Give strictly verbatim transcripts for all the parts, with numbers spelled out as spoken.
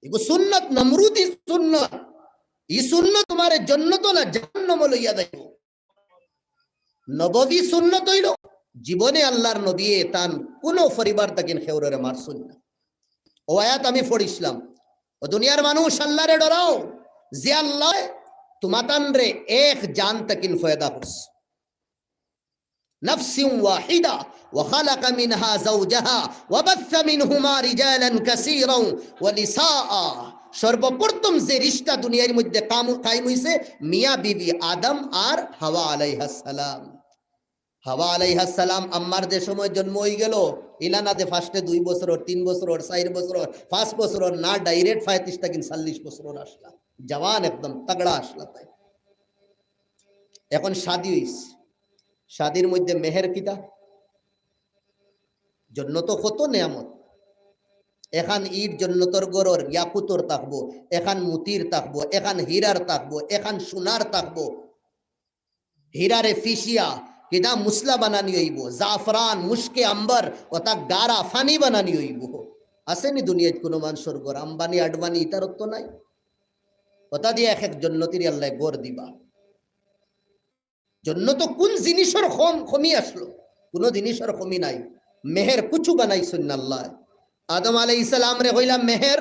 এগু সুন্নত, নমরুদি সুন্নত। ই সুন্নত তুমারে জন্নত না জাহান্নামো লইয়া যাইবো। নববী সুন্নত অইলো, জীবনে আল্লার নবীয়ে তান কুনু পরিবার থাকি কেউররে মারছইন না। অউ আয়াত আমি পড়ছিলাম, ও দুনিয়ার মানুষ, আল্লারে ডরাও, যে আল্লায় তুমাতানরে এক জান থাকি পয়দা করছে। نفس واحدة وخلق منها زوجها وبث منهما رجالا كثيرا ونساء। সর্বপ্রথম যে রিশতা দুনিয়ার মধ্যে কাম-, কায়েম অইছে, মিয়া বিবি আদম আর হাওয়া আলাইহাস সালাম। হাওয়া আলাইহাস সালাম আম্মার যে সময় জন্ম অইগেলো, ইলা না যে first-এ দুই বছরর, তিন বছরর, চাইর বছরর, পাঁচ বছরর না, direct পঁয়ত্রিশ থাকি চল্লিশ বছরর আছলা, জওয়ান একদম তাগড়া আছলা তাই। এখন শাদি অইছে, শাদির মধ্যে মেহের কিতা? জন্নতো কত নেয়ামত। এখান ইট জন্নতর ঘরর ইয়াকুতর থাকবো, এখান মুতির থাকবো, এখান হীরার থাকবো, এখান সোনার থাকবো। হীরারে ফিশিয়া কিতা মুসলা বানানি অইবো, জাফরান, মুশকে আম্বর, অতা গারা ফানি বানানি অইবো। আছে নি দুনিয়াত কুনু মানষর ঘর? আম্বানি, আডবানি ইতার তো নাই। অতা দিয়া এক এক জন্নতিরে আল্লায় ঘর দিবা। জন্নতো কুন জিনিসর কম, কমি আছলো? কুনু জিনিসর কমি নাই। মেহের কুচু বানাইছইন না আল্লায়। আদম আলাইহিস সালামরে কইলা, "মেহের,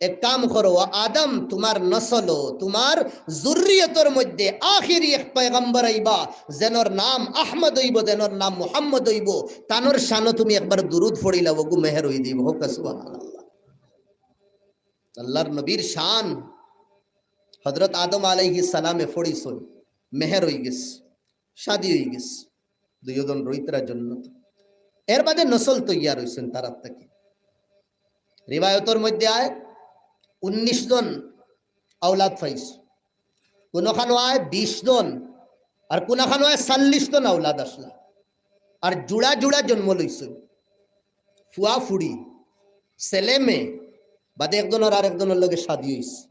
এক কাম করো, আদম, তুমার নসলো, তুমার জুররিয়তর মধ্যে আখিরি এক পয়গম্বর আইবা, যেনর নাম আহমদ অইবো, যেনর নাম মুহাম্মদ অইবো, তানর শানো তুমি একবার দুরুদ পড়িলাও, অগু মেহের অই দিবো।" কউক্কা সুবহানাল্লাহ। আল্লার নবীর শান। হযরত আদম আলাইহিস সালামে পড়ছইন, মেহের অইগেছে, শাদি অইগেছে, দুইওজন রইতরা জন্নত। এরবাদে নসল তৈয়ার অইছইন তারার থাকি। রিওয়ায়তর মধ্যে আয়, উনিশ জন আওলাদ পাইছে, কুনুখানো আয় বিশ জন, আর কুনুখানো আয় চল্লিশ জন আওলাদ আছলা। আর জুড়া জুড়া জন্ম লইছইন, ফুয়া ফুড়ি, ছেলে মেয়ে, বাদে একজনর আরেকজনর লগে শাদি অইছে।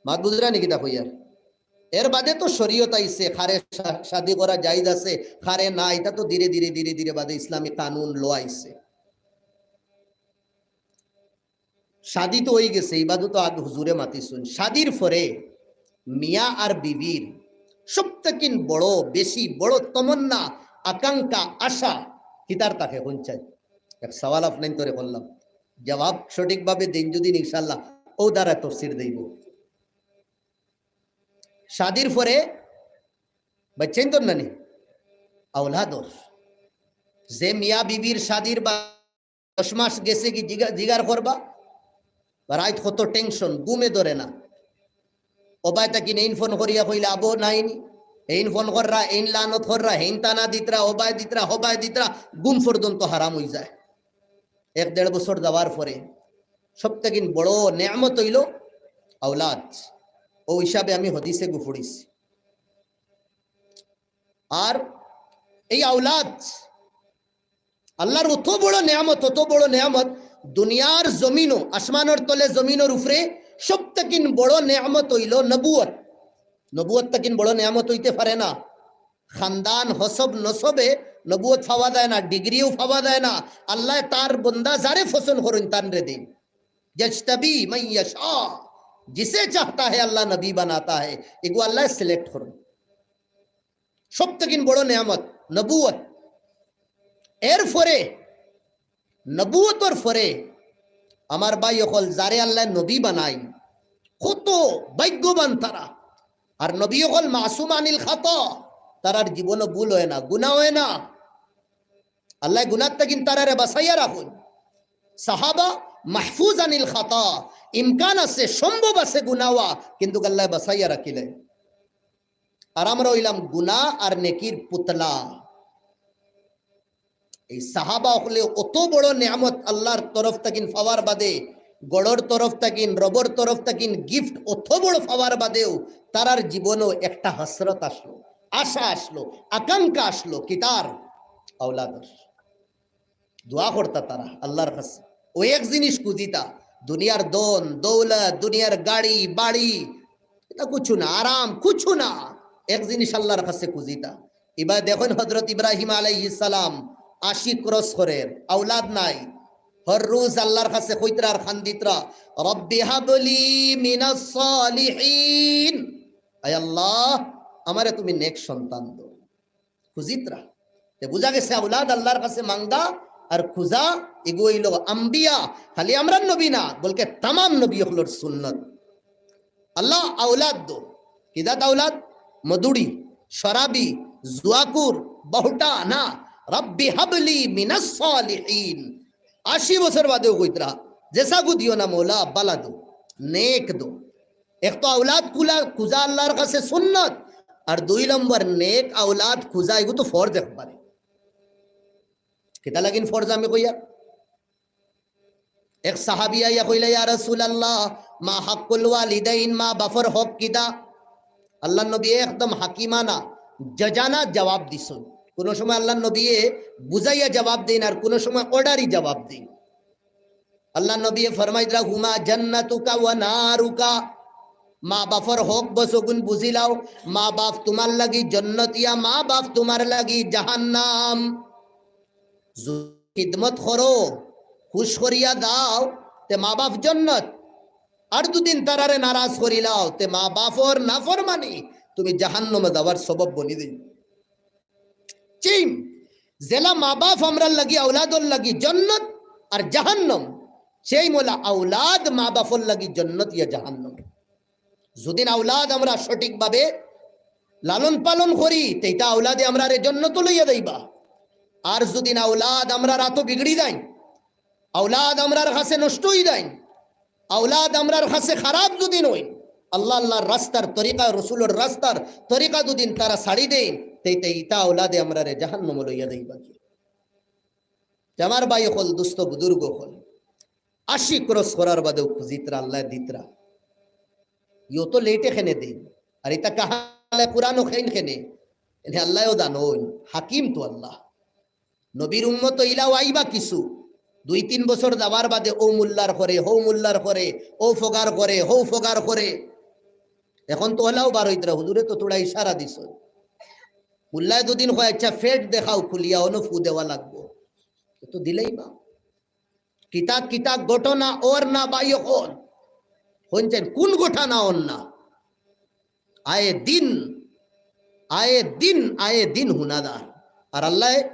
মাত বুঝরা নি কিতা কইয়ার? এরবাদে তো শরীয়ত আইছে, কারে শা-, শাদি করা জায়েজ আছে, কারে না, ইতা তো ধীরে ধীরে, ধীরে ধীরে বাদে ইসলামী কানুন, law আইছে। শাদি তো অইগেছে, ইবাদত আগে হুজুরে মাতিছইন। শাদির পরে মিয়া আর বিবির সব থাকি বড়, বেশি বড় তমন্না, আকাঙ্ক্ষা, আশা কিতার থাকে? কইন চাই। এক সওয়াল আপনাইনতরে করলাম, জবাব সঠিকভাবে দেইন যদি ইনশাআল্লাহ অউ দ্বারা তফসির দেইবো। শাদির পরে বাচ্চাইন্তর নানি আওলাদর। যে মিয়া বিবির শাদির বা দশ মাস গেছে কি জিগা-, জিগার করবা? বা রাইত কত tension, ঘুমে ধরে না। অবায় থাকি এইন ফোন করিয়া কইলা, "আবো নাইনি।" এইন ফোন কররা, এইন লানত কররা, হেইন তানা দিতরা, অবায় দিতরা, হবায় দিতরা, ঘুম পর্যন্ত হারাম অইযায়। এক দেড় বছর যাওয়ার পরে সব থাকি বড় নেয়ামত অইলো আওলাদ। অউ হিসাবে আমি হাদিসে গু পড়ছি। আর এই আওলাদ আল্লার অত বড় নেয়ামত, অত বড় নেয়ামত, দুনিয়ার জমিনো, আসমানর তলে জমিনর উপরে সব থাকি বড় নেয়ামত অইলো নবুয়ত। নবুয়ত থাকি বড় নেয়ামত অইতে পারে না। খানদান, হসব, নসবে নবুয়ত পাওয়া যায় না, ডিগ্রিও পাওয়া যায় না। আল্লায় তার বন্দা যারে পছন্দ করইন তানরে দেইন। ইয়াজতাবি মান ইয়াশা, জিসে চাহতা হে আল্লাহ নবী বানাতা হে। এগু আল্লায় select করইন। সব থাকি বড় নেয়ামত নবুয়ত। এরপরে, নবুয়তর পরে আমার ভাই অকল, যারে আল্লায় নবী বানাইন, কত ভাগ্যবান তারা। আর নবী অকল মাসুম আনিল খাতা, তারার জীবনো ভুল অয় না, গুনা অয় না। আল্লায় গুনার থাকি তারারে বাঁচাইয়া রাখইন। সাহাবা মাহফুজ আনিল খাতা, ইমকান আছে, সম্ভব আছে গুনা অওয়া, কিন্তু আল্লায় বাঁচাইয়া রাখিলে। আর আমরা অইলাম গুনা আর নেকির পুতলা। এই সাহাবা অকলে অত বড় নেয়ামত আল্লার তরফ থাকি পাওয়ার বাদে, গড়র তরফ থাকি, রবর তরফ থাকি gift অত বড় পাওয়ার বাদেও তারার জীবনো একটা হাসরত আছলো, আশা আছলো, আকাঙ্ক্ষা আছলো, কিতার? আওলাদর। দোয়া করতা তারা আল্লার কাছে। অউ এক জিনিস খুজিতা, দুনিয়ার ধন, দৌলত, দুনিয়ার গাড়ি, বাড়ি, ইতা কুছু না, আরাম, কুছু না। এক জিনিস আল্লার কাছে খুজিতা। ইবায় দেখইন হযরত ইব্রাহিম আলাইহিস সালাম আশি cross করের, আওলাদ নাই। হর রোজ আল্লাহর কাছে কইতরা আর কান্দিতরা, "রব্বি হাবলি মিনাস সালিহিন।" আয় আল্লাহ, আমারে তুমি নেক সন্তান দেও। খুজিতরা। তে বুঝা গেছে আওলাদ আল্লাহর কাছে মাংগা আর খুজা এগু অইলো আম্বিয়া। খালি আমরার নবী না, বলকে তামাম নবী অকলর সুন্নত। আল্লাহ আওলাদ দো। কিজাত আওলাদ? মদুড়ি, শরাবি, জুয়াকুর, বহটা না। রব্বি হাবলি মিনাস সালিহিন। আশি বছর বাদেও কইতরা, "যেসাগু দিও না মৌলা, বালা দো, নেক দো।" এক তো আওলাদ কুলা, খুজা আল্লাহর কাছে সুন্নত, আর দুই নম্বর নেক আওলাদ খুজা, এগু তো ফরজ একবারে। কিতা লাগিন ফরজ আমি কইয়ার? এক সাহাবী আইয়া কইলা, "ইয়া রাসূলুল্লাহ, মা হাক্কুল ওয়ালিদাইন, মা বাফর হক কিতা?" আল্লাহর নবী একদম হাকিমানা, জজানা জবাব দিছইন। কুনু সময় আল্লাহর নবীয়ে বুঝাইয়া জবাব দেইন, আর কুনু সময় অর্ডারি জবাব দেইন। আল্লাহর নবীয়ে ফরমাইতরা, "হুমা জান্নাতুকা ওয়া নারুকা।" মা বাফর হক বছগুন বুঝিলাও, মা বাফ তুমার লাগি জন্নত ইয়া, মা বাফ তুমার লাগি জাহান্নাম। যদি খিদমত করো, খুশ করিয়া দাও, তে মা বাফ জন্নত। আর দুদিন তারারে নারাজ করিলাও, তে মা বাফর নাফরমানি তুমি জাহান্নামে যাওয়ার সবব বনি দিল। চেইম, যেলা মা বাফ আমরার লাগি, আওলাদর লাগি জন্নত আর জাহান্নাম, চেইম ওলা আওলাদ মা বাফর লাগি জন্নত ইয়া জাহান্নাম। যদিন আওলাদ আমরা সঠিকভাবে লালন পালন করি, তে ইতা আওলাদে আমরারে জন্নত লইয়া যাইবা। আর যদিন আওলাদ আমরার আতো বিগড়ি যাইন, আওলাদ আমরার কাছে নষ্ট অই যাইন, আওলাদ আমরার কাছে খারাপ যদিন অইন, আল্লাহ, আল্লাহর রাস্তার তরিকা, রসুলর রাস্তার তরিকা যদিন তারা ছাড়ি দেইন, তে, তে ইতা আওলাদে আমরারে জাহান্নামো লইয়া যাইবা কি? তে আমার ভাই অকল, দোস্ত, বুজুর্গ অকল, আশি cross করার বাদেও খুজিতরা, আল্লায় দিতরা। ইও তো লেটে খেনে দেইন। আর ইতা কাহালে কুরআনও খেইন খেনে। এনে আল্লায়ও জানইন, হাকিম তো আল্লাহ। নবীর উম্মত ইলাও আইবা কিছু। দুই তিন বছর যাওয়ার বাদে অউ মোল্লার ঘরে, হউ মোল্লার ঘরে, অউ ফগার ঘরে, হউ ফগার ঘরে। এখন তো অলাও বার অইতরা, হুজুরে তো থুড়া ইশারা দিছইন। মোল্লায় দুদিন কয়, "আচ্ছা, পেট দেখাও খুলিয়া, অনো ফু দেওয়া লাগবো।" তো দিলাইবা। কিতা কিতা ঘটনা অর না ভাই অকল। হুনছইন, কুন ঘটনা অর না? আয়ে দিন, আয়ে দিন, আয়ে দিন হুনা যার। আর আল্লায়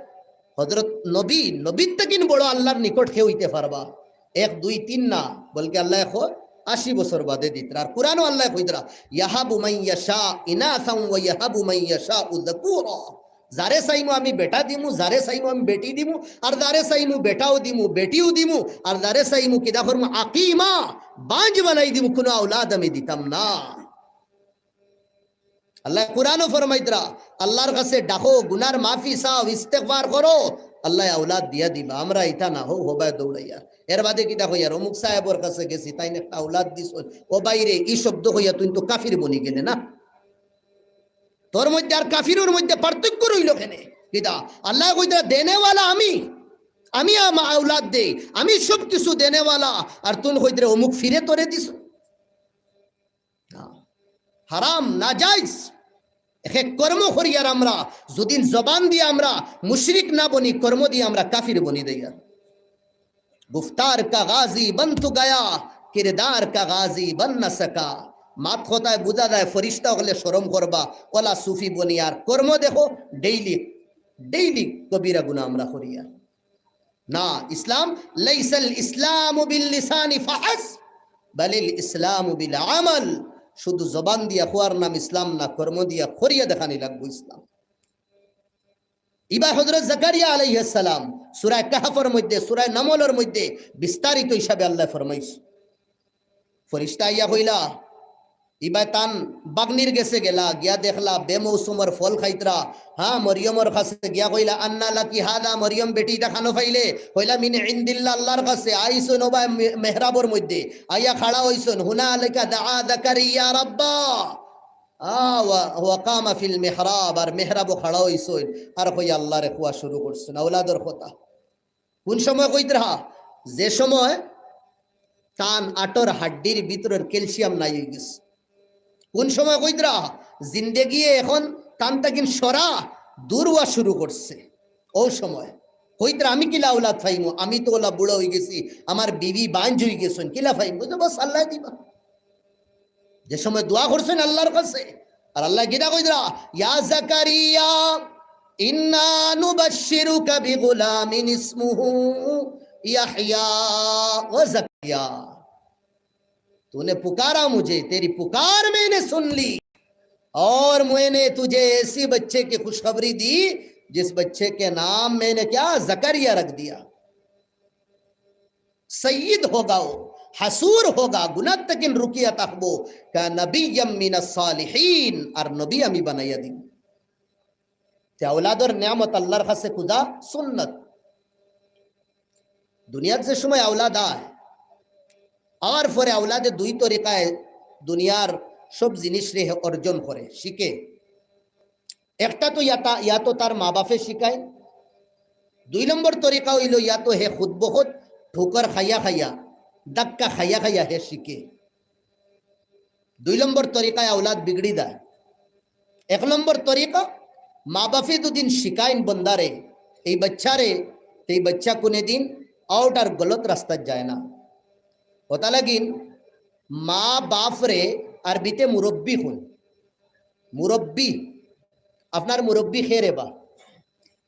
হযরত নবী, নবীর থাকিন বড় আল্লাহর নিকট কেউ অইতে পারবা? এক, দুই, তিন না, বলকে আল্লায় কয় আশি বছর বাদে দিতরা। আর কুরআনও আল্লায় কইতরা, "ইয়াহাবু মান ইয়াশা ইনাসান ওয়া ইয়াহাবু মান ইয়াশা যুকুরা।" যারে চাইমু আমি বেটা দিমু, যারে চাইমু আমি বেটি দিমু, আর যারে চাইমু বেটাও দিমু, বেটিও দিমু, আর যারে চাইমু কিতা করমু, আকিমা, বাঞ্জ বানাই দিমু, কুনু আওলাদ আমি দিতাম না। আল্লায় কুরআনও ফরমাইতরা, আল্লাহর কাছে ডাকো, গুনার মাফি চাও, ইস্তেগফার করো, আল্লায় আওলাদ দিয়া দিবা। আমরা ইতা না, হউ হবায় দৌড়াইয়া। এর বাদে কিতা কইয়ার, অমুক সাহেবর কাছে গেছি, তাইন একটা আওলাদ দিছইন। ও বাইরে, ই শব্দ কইয়া তুই তো কাফির বনি গেলে না? তোর মধ্যে আর কাফিরর মধ্যে পার্থক্য রইল কেনে? কিতা? আল্লায় কইতরা, "দেনেওয়ালা আমি, আমি আমা-, আওলাদ দেই, আমি সব কিছু দেনেওয়ালা, আর তুই কইতরে অমুক ফিরে তোরে দিছ।" না। হারাম, নাজাইজ। এক এক কর্ম করিয়ার আমরা, যদিন জবান দিয়া আমরা মুশরিক না বনি, কর্ম দিয়া আমরা কাফির বনি দেইয়ার। গুফতার কা গাজি বন তু গায়া, কিরদার কা গাজি বন না সকা। মাত কথায় বুঝা যায়, ফরিস্তা অকলে শরম করবা, অলা সুফি বনিয়ার। কর্ম দেখো, ডেইলি, ডেইলি কবিরা গুনা আমরা করিয়ার। না, ইসলাম, লাইসাল ইসলামু বিল লিসানি ফাহাস, বালিল ইসলামু বিল আমাল। শুধু জবান দিয়া কওয়ার নাম ইসলাম না, কর্ম দিয়া করিয়া দেখানি লাগবো ইসলাম। ইবা হযরত জাকারিয়া আলাইহিস সালাম সূরা কাহফর মধ্যে, সূরা নামলর মধ্যে বিস্তারিত হিসাবে আল্লায় ফরমাইছে। ফরিস্তা আইয়া কইলা, ইবায় তান বাগনির গেছে গেলা, গিয়া দেখলা বেমৌসুমর ফল খাইতরা। হ্যাঁ, মরিয়মর কাছে গিয়া কইলা, "আন্না লাকি হাদা, মরিয়ম বেটি ইতা খানো পাইলে?" কইলা, "মিন ইন্দিল্লাহ, আল্লাহর কাছে।" আইছইন ওবায় মে-, মেহরাবর মধ্যে, আইয়া খাড়া অইছইন। হুনালিকা দাআ জাকারিয়া রাব্বা। আ, ওয়া, ওয়া কামা ফিল মিহরাব, আর মেহরাবো খাড়া অইছইন। আর কইয়া আল্লাহরে কওয়া শুরু করছইন। আওলাদর কথা। কোন সময় কইতরা? যে সময় তান আটর হাড্ডির ভিতরের ক্যালসিয়াম নাই অইগেছে। কোন সময় কইতরা? জিন্দেগিয়ে এখন তান তাকিন সরা দূর অওয়া শুরু করছে। অউ সময়। কইতরা, "আমি কিলা আওলাদ পাইমু? আমি তো অলা বুড়া অইগেছি, আমার বিবি বাঞ্জ অইগেছইন, কিলা পাইমু?" কইতরা, "বাস, আল্লায় দিবা।" যে সময় দোয়া করছইন আল্লার কাছে, আর আল্লায় কিতা কইতরা, "ইয়া জাকারিয়া, ইন্না নুবাশশিরুকা বিগুলামিন ইসমুহু ইয়াহইয়া।" ও জাকারিয়া, तूने पुकारा मुझे, तेरी पुकार मैंने सुन ली, और मैंने तुझे ऐसी बच्चे की खुशखबरी दी, जिस बच्चे के नाम मैंने क्या, जकरिया रख दिया। सैयद होगा वो, हसूर होगा, गुना तकिन रुकिया तखबो, का नबिय्यम मिनस सालिहीन, আর নবী আমি বানাইয়া দিমু। তে আওলাদর নিয়ামত আল্লার কাছে খুজা সুন্নত। দুনিয়াত যে সময় আওলাদ আয়, আওয়ার পরে আওলাদে দুই তরিকায় দুনিয়ার সব জিনিসরে হে অর্জন করে, শিখে। একটা তো ইয়াতা, ইয়া তো তার মা বাপে শিখায়। দুই নম্বর তরিকা অইলো, ইয়া তো হে খুদ বখুদ ঠুকর খাইয়া খাইয়া, ধাক্কা খাইয়া খাইয়া হে শিখে। দুই নম্বর তরিকায় আওলাদ বিগড়ি যায়। এক নম্বর তরিকা, মা বাপে দুদিন শিখাইন বন্দারে, এই বাচ্চারে, তে এই বাচ্চা কুনেদিন আউট আর গলত রাস্তাত যায় না। অতা লাগিন মা বাপরে আরবিতে মুরব্বি কইন। মুরব্বি, আপনার মুরব্বি কে রে বা?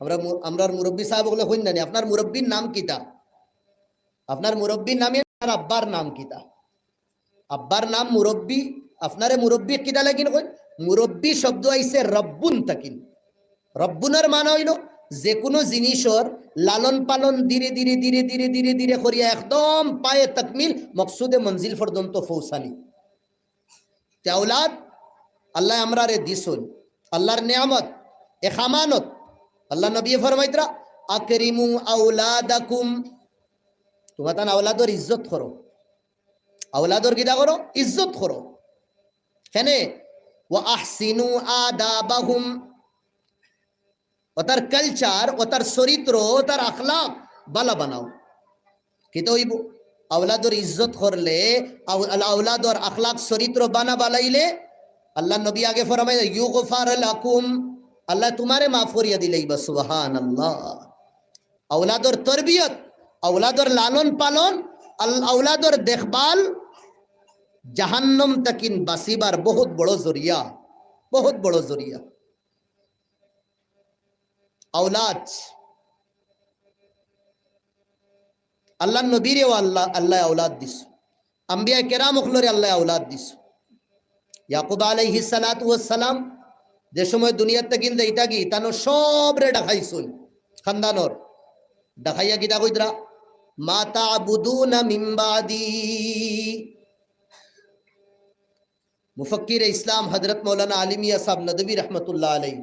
আমরা মু-, আমরার মুরব্বি সাব অকলে কইন না নি, আপনার মুরব্বির নাম কিতা? আপনার মুরব্বির নামে আপনার আব্বার নাম কিতা? আব্বার নাম মুরব্বি, আপনারে মুরব্বি কিতা লাগিন কইন? মুরব্বি শব্দ আইছে রব্বুন তাকিন। রব্বুনর মানে অইলো যে কোনো জিনিসর লালন পালন ধীরে ধীরে, ধীরে ধীরে, ধীরে ধীরে করিয়া একদম পায়ে তাকমিল মকসুদে মঞ্জিল পর্যন্ত পৌঁছানি। তে আওলাদ আল্লায় আমরারে দিছইন, আল্লার নিয়ামত, এক আমানত। আল্লার নবীয়ে ফরমাইতরা, "আকরিমু আওলাদাকুম", তুমরা তান আওলাদর ইজ্জত করো। আওলাদর কিতা করো? ইজ্জত করো। কেনে? "ওয়া আহসিনু আদাবাহুম", অতার কালচার, অতার চরিত্র, অতার আখলাক বালা বানাও। কিতা অইবো? আওলাদর ইজ্জত করলে, আউ-, আল-, আওলাদর আখলাক চরিত্র বানা বালাইলে, আল্লার নবী আগে ফরমাইলা, "ইউগফার লাকুম", আল্লায় তুমারে মাফ করিয়া দিলাইবা। সুবহানাল্লাহ। আওলাদর তরবিয়ত, আওলাদর লালন পালন, আল-, আওলাদর দেখভাল জাহান্নাম তাকিন বাঁচিবার বহুত বড় জরিয়া, বহুত বড় জরিয়া। আওলাদ। আল্লার নবীরেও আল্লাহ, আল্লায় আওলাদ দিছইন। আম্বিয়া কেরাম অকলরে আল্লায় আওলাদ দিছইন। ইয়াকুব আলাইহিস সালাতু ওয়াস সালাম যে সময় দুনিয়াত তাকিন যাইতাগি, তানর সবরে ডাকাইছইন, খান্দানর। ডাকাইয়া কিতা কইতরা? "মা তা'বুদুনা মিন বা'দি।" মুফাক্কিরে ইসলাম হযরত মাওলানা আলী মিয়া সাব নদভী রহমতুল্লাহ আলাইহি,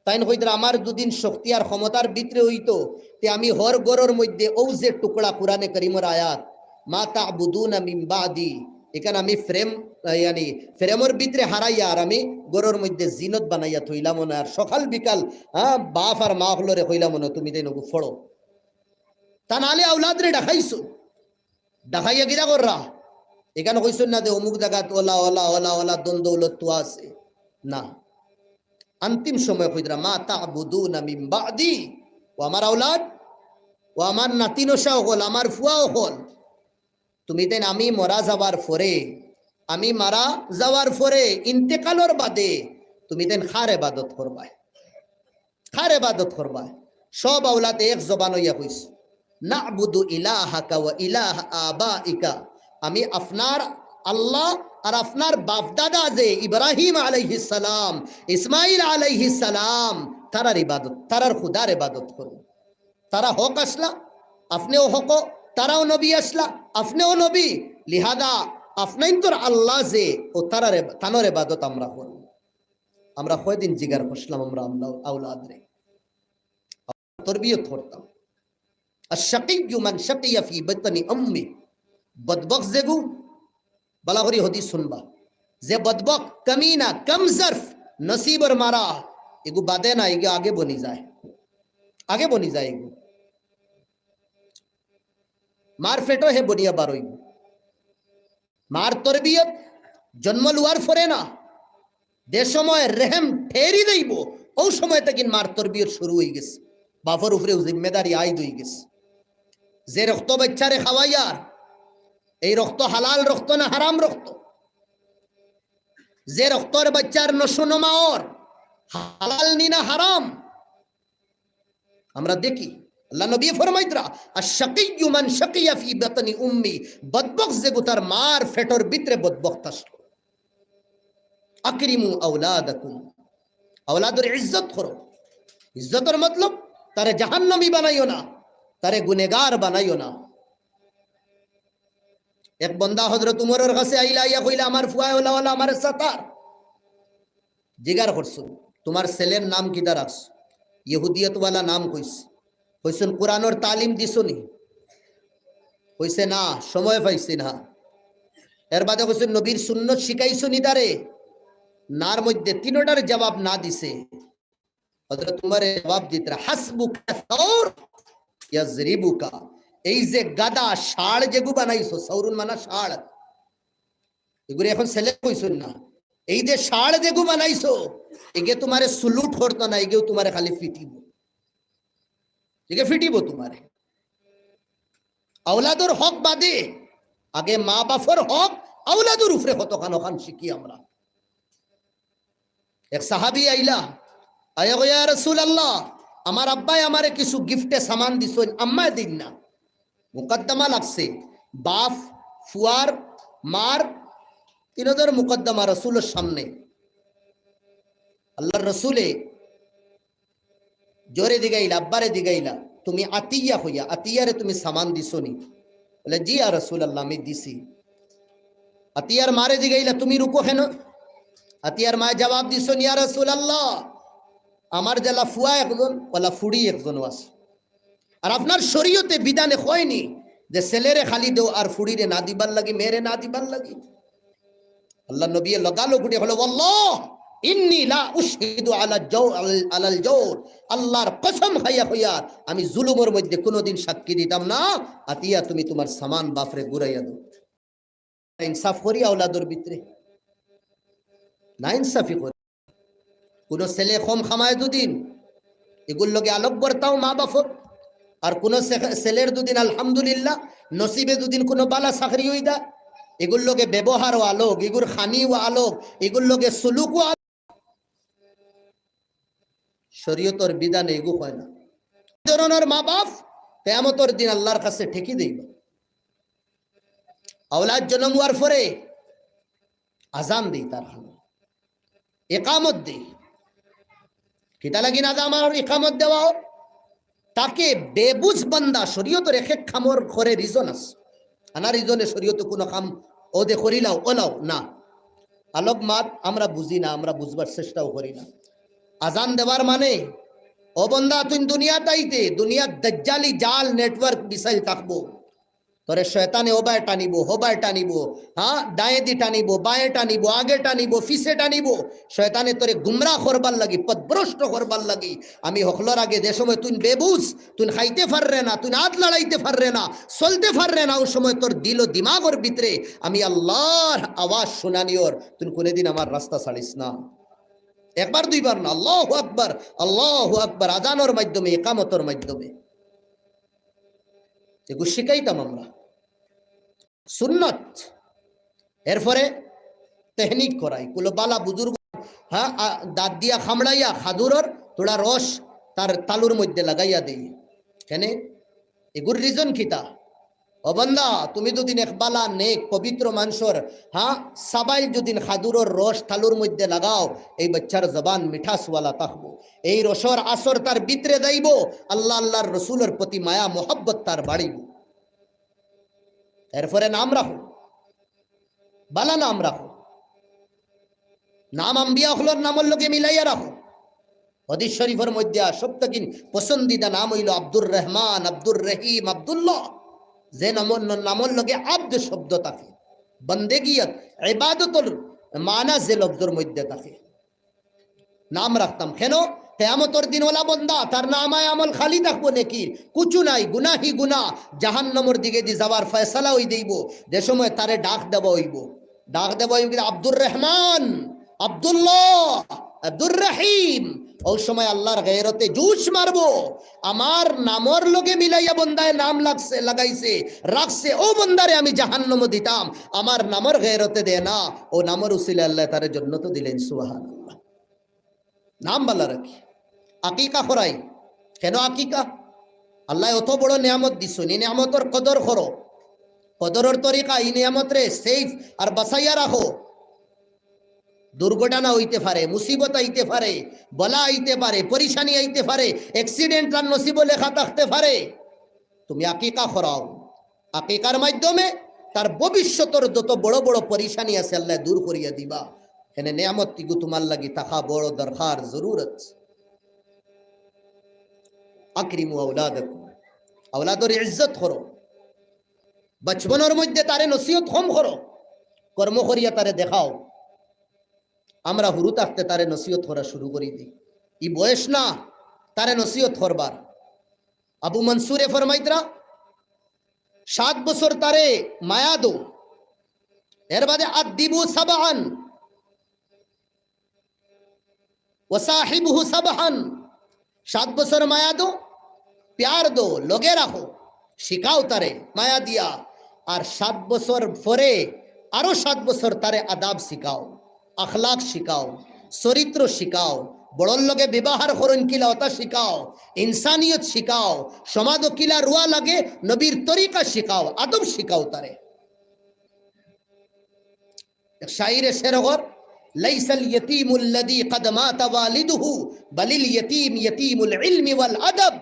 তাইন কইতরা, "আমার দুদিন শক্তি আর ক্ষমতার ভিতরে অইতো, তে আমি হর ঘরর মধ্যে অউ যে টুকরা কুরআনে করিমর আয়াত, মা তা'বুদুনা মিন বা'দি, ইখান আমি ফ্রেম, আহ, ইয়ানি ফ্রেমর ভিতরে হারাইয়া আর আমি ঘরর মধ্যে জিনত বানাইয়া থইলাম অনে, আর সকাল বিকাল, হ্যাঁ, বাপ আর মা অকলরে কইলাম অনে, তুমি তাইন অগু ফড়ো।" তান আলে আওলাদরে ডাকাইছইন। ডাকাইয়া কিতা কররা? ইখান কইছইন না যে অমুক জাগাত অলা, অলা, অলা, অলা, ধন দৌলত তো আছে। না। অন্তিম সময় কইতরা, "মা তা'বুদুনা মিন বা'দি।" ও আমার আওলাদ, ও আমার নাতিনশা অকল, আমার ফুয়া অকল, তুমি তাইন আমি মরা যাওয়ার পরে, আমি মারা যাওয়ার পরে, ইন্তেকালর বাদে তুমি তাইন কার ইবাদত করবায়? কার ইবাদত করবায়? সব আওলাদে এক জবান অইয়া কইছে, "না'বুদু ইলাহাকা ওয়া ইলাহা আবাইকা।" আমি আপনার আল্লাহ আর আপনার বাপ দাদা যে ইব্রাহিম আলাইহিস সালাম, ইসমাইল আলাইহিস সালাম, তারার ইবাদত, তারার খুদার ইবাদত করমু। তারা হক আছলা, আপনেও হক, তারাও নবী আছলা, আপনেও নবী। লিহাদা আপনাইনতর আল্লাহ যে, ও তারার ইব-, তানর ইবাদত আমরা করমু। আমরা কয়দিন জিগার করছিলাম আমরা, আমরা আওলাদরে তরবিয়ত করতাম। আর শাকিয়্যু মান শাকিয়া ফি বাতনি উম্মি, বদবখ যেগু, বালা করি হদিস হুনবা, যে বদবখ, কমিনা, কমজরফ, নসিবর মারা, এগু বাদে না, এগু আগে বনি যায়, আগে বনি যায় এগু। মার পেটো হে বনিয়া বার অইবো। মার তরবিয়ত জন্ম লওয়ার পরে না, যে সময় রেহেম ঠেরি যাইবো, অউ সময় থাকি মার তরবিয়ত শুরু অইগেছে। বাফর উপরেও জিম্মেদারি আইদ অইগেছে। যে রক্ত বাইচ্চারে খাওয়াইয়ার, এই রক্ত হালাল রক্ত না হারাম রক্ত? যে রক্তর বাইচ্চার নশো নমা অর, হালাল নি না হারাম? আমরা দেখি, আল্লার নবীয়ে ফরমাইতরা, "আশ-শাকিয়্যু মান শাকিয়া ফি বাতনি উম্মি।" বদবখত যেগু তার মার ফেটর ভিতরে বদবখত আছলো। "আকরিমু আওলাদাকুম।" আওলাদর ইজ্জত করো। ইজ্জতর মতলব, তারে জাহান্নামী বানাইও না, তারে গুনেগার বানাইও না। এক বন্দা হযরত উমরর কাছে আইলা, আইয়া কইলা, "আমার ফুয়ায় অলা অলা আমারে সাতার।" জিগার করছইন, "তুমার ছেলের নাম কিতা রাখছো?" ইহুদিয়তওয়ালা নাম কইছে। কইছইন, "কুরআনর তালিম দিছো নি?" কইছে, "না, সময় পাইছি না।" এর বাদে কইছইন, "নবীর সুন্নত শিখাইছো নি তারে?" নার মধ্যে তিনোটার জবাব না দিছে। হযরত উমরে জবাব দিতরা, "হাসবুকা সাওর ইয়াজরিবুকা।" এই যে গাধা, ষাঁড় যেগু বানাইছো, সাওরুন মানা ষাঁড়, এগুরে এখন ছেলে কইছইন না, এই যে ষাঁড় যেগু বানাইছো, এগে তুমারে salute করতো না, এগেও তুমারে খালি ফিটিবো, এগে ফিটিবো তুমারে। আওলাদর হক বাদে, আগে মা বাফর হক, আওলাদর উপরে কতখান অখান শিখি আমরা। এক সাহাবী আইলা, আইয়া কইয়া, "ইয়া রাসূলুল্লাহ, আমার আব্বায় আমারে কিছু গিফটে সামান দিছইন, আম্মায় দিন না।" মুকদ্দমা লাগছে, বাফ, ফুয়ার, মার, তিনোজনর মুকদ্দমা রাসূলর সামনে। আল্লার রাসূলে জোরে জিগাইলা, আব্বারে জিগাইলা, "তুমি আতিয়া কইয়া, আতিয়ারে তুমি সামান দিছো নি?" বলে, "জি ইয়া রাসূলুল্লাহ, আমি দিছি।" আতিয়ার মারে জিগাইলা, "তুমি রুকো কেনে?" আতিয়ার মায়ে জবাব দিছইন, "ইয়া রাসূলুল্লাহ, আমার যেলা ফুয়া একজন, অলা ফুড়ি একজনও আছে। আর আপনার শরীয়তে বিধানে কয়নি যে ছেলেরে খালি দেও আর ফুড়িরে না দিবার লাগি, মেয়েরে না দিবার লাগি?" আল্লার নবীয়ে লগালগ উঠি কইলা, "ওয়াল্লাহ, ইন্নী লা উশহিদু আলা জাও-, আল-, আলাল জাওর।" আল্লার কসম খাইয়া কইয়ার, আমি জুলুমর মধ্যে কুনুদিন সাক্ষী দিতাম না। আতিয়া, তুমি তুমার সামান বাফরে ঘুরাইয়া দেও। ইনসাফ করি আওলাদর ভিতরে? না ইনসাফি করি। কুনু ছেলে কম খামায় দুদিন, এগুর লগে আলোক বর্তাও মা বাফর। আর কুনু ছে-, ছেলের দুদিন আলহামদুলিল্লাহ, নসিবে দুদিন কুনু বালা চাকরি অইদা, এগুর লগে ব্যবহারও আলোক, এগুর খানিও আলোক, এগুর লগে সুলুকও আলোক। শরীয়তর বিধানে এগু হয় না। এই ধরনর মা বাফ কিয়ামতর দিন আল্লার কাছে ঠেকি দেইবা। আওলাদ জন্ম হওয়ার পরে আজান দেই তার খানো, একামত দেই। কিতা লাগি না আমার একামত দেওয়া অর? তাকে বেবুঝ বান্দা, শরীয়তর এক এক কামর করে reason আছে। আনা reason-এ শরীয়তে কুনু কাম ওদে করিলাও, ওলাও না। আলোক মাত আমরা বুঝি না, আমরা বুঝবার চেষ্টাও করি না। আজান দেওয়ার মানে, ও বন্দা, তুই দুনিয়াত আইতে, দুনিয়াত দাজ্জালি জাল network missile থাকবো। তোরে শয়তানে ওবায় টানিবো, হবায় টানিবো, হ্যাঁ, দায়েদি টানিবো, বাঁয়ে টানিবো, আগে টানিবো, পিছে টানিবো। শয়তানে তোরে গুমরা করবার লাগি, পথভ্রষ্ট করবার লাগি। আমি হকলর আগে যে সময় তুই বেবুঝ, তুই খাইতে পাররে না, তুই আত লড়াইতে পাররে না, চলতে পাররে না, ও সময় তোর দিল ও দিমাগর ভিতরে আমি আল্লার আওয়াজ শুনানিওর, তুই কুনুদিন আমার রাস্তা ছাড়িস না। একবার দুইবার না, আল্লাহু আকবার, আল্লাহু আকবার, আজানর মাধ্যমে, একামতর মাধ্যমে। এগু শিখাইতাম আমরা। সুন্নত। এরপরে তেহনিক করাই, কুলো বালা বুজুর্গ, হ্যাঁ, আ, দাঁত দিয়া খামড়াইয়া খাদুরর থুড়া রস তার তালুর মধ্যে লাগাইয়া দেই। কেনে? এগুর reason কিতা? ও বান্দা, তুমি যুদিন এক বালা নেক পবিত্র মানষর, হ্যাঁ, সাবাইল যুদিন খাদুরর রস তালুর মধ্যে লাগাও, এই বাচ্চার জবান মিঠাসওয়ালা থাকবো, এই রসর আসর তার ভিতরে যাইবো, আল্লাহ আল্লাহর রসুলর প্রতি মায়া মোহাব্বত তার বাড়িবো। এরপরে নাম রাখো, বালা নাম রাখো, নাম আম্বিয়া অকলর নামর লগে মিলাইয়া রাখো। হাদিস শরীফর মধ্যে সব থাকি পছন্দিদা নাম অইলো আব্দুর রহমান, আব্দুর রহিম, আব্দুল্লাহ। যে নামর, নামর লগে আব্দ শব্দ থাকে, বন্দেগিয়ত, ইবাদতর মানা যে লফজর মধ্যে থাকে। নাম রাখতাম। কেনে? কিয়ামতর দিন ওলা বন্দা, তার নামায়ে আমল খালি থাকবো নেকির, কুচু নাই, গুনাহি গুনা, জাহান্নামর দিকেদি যাওয়ার ফয়সালা অই দেইবো। যে সময় তারে ডাক দেওয়া অইবো, ডাক দেওয়া অইবো, "আব্দুর রহমান, আব্দুল্লাহ, আব্দুর রহিম, অউ সময় আল্লার গেরতে জুশ মারবো, আমার নামর লগে মিলাইয়া বন্দায় নাম লাগছে, লাগাইছে, রাখছে, অউ বন্দারে আমি জাহান্নামো দিতাম। আমার নামর গেরতে দেয় না, অউ নামর উসিলায় আল্লায় তারে জন্নতো দিলাইন। সুবহানাল্লাহ। নাম বালা রাখি, আকিকা করাই। কেনে আকিকা? আল্লায় অত বড় নিয়ামত দিছইন, ই নিয়ামতর কদর করো। কদরর তরিকা, ই নিয়ামতরে safe আর বাচাইয়া রাখো। দুর্ঘটনা অইতে পারে, মুসিবত আইতে পারে, বালা আইতে পারে, পরিশানি আইতে পারে, accident তার নসিবো লেখা থাকতে পারে। তুমি আকিকা করাও, আকিকার মাধ্যমে তার ভবিষ্যতর যত বড় বড় পরিশানি আছে আল্লায় দূর করিয়া দিবা। কেনে নিয়ামত ইগু তুমার লাগি থাকা বড় দরকার, জরুরত। আকরিমু আওলাদাকুম, আওলাদর ইজ্জত করো। বচপনর মধ্যে তারে নসিহত কম করো, কর্ম করিয়া তারে দেখাও। আমরা হুরু থাকতে তারে নসিহত করা শুরু করি দেই। ই বয়স না তারে নসিহত করবার। আবু মনসুরে ফরমাইতরা, সাত বছর তারে মায়া দেও, এর বাদে আদ্দিবু সাবআন ওয়া সাহিবহু সাবআন, সাত বছর মায়া দেও, প্যার দেও, লগে রাখো, শিখাও তারে মায়া দিয়া। আর সাত বছর পরে আরো সাত বছর তারে আদাব শিখাও, আখলাক শিখাও, চরিত্র শিখাও, বড়র লগে ব্যবহার করইন কিলা অতা শিখাও, ইনসানিয়ত শিখাও, সমাজো কিলা রুয়া লাগে, নবীর তরিকা শিখাও, আদব শিখাও তারে। এক শাইরে শের কর, "লাইসাল ইয়াতিমুল্লাযী ক্বাদ মাতা ওয়ালিদুহু, বালিল ইয়াতিম ইয়াতিমুল ইলমি ওয়াল আদাব।"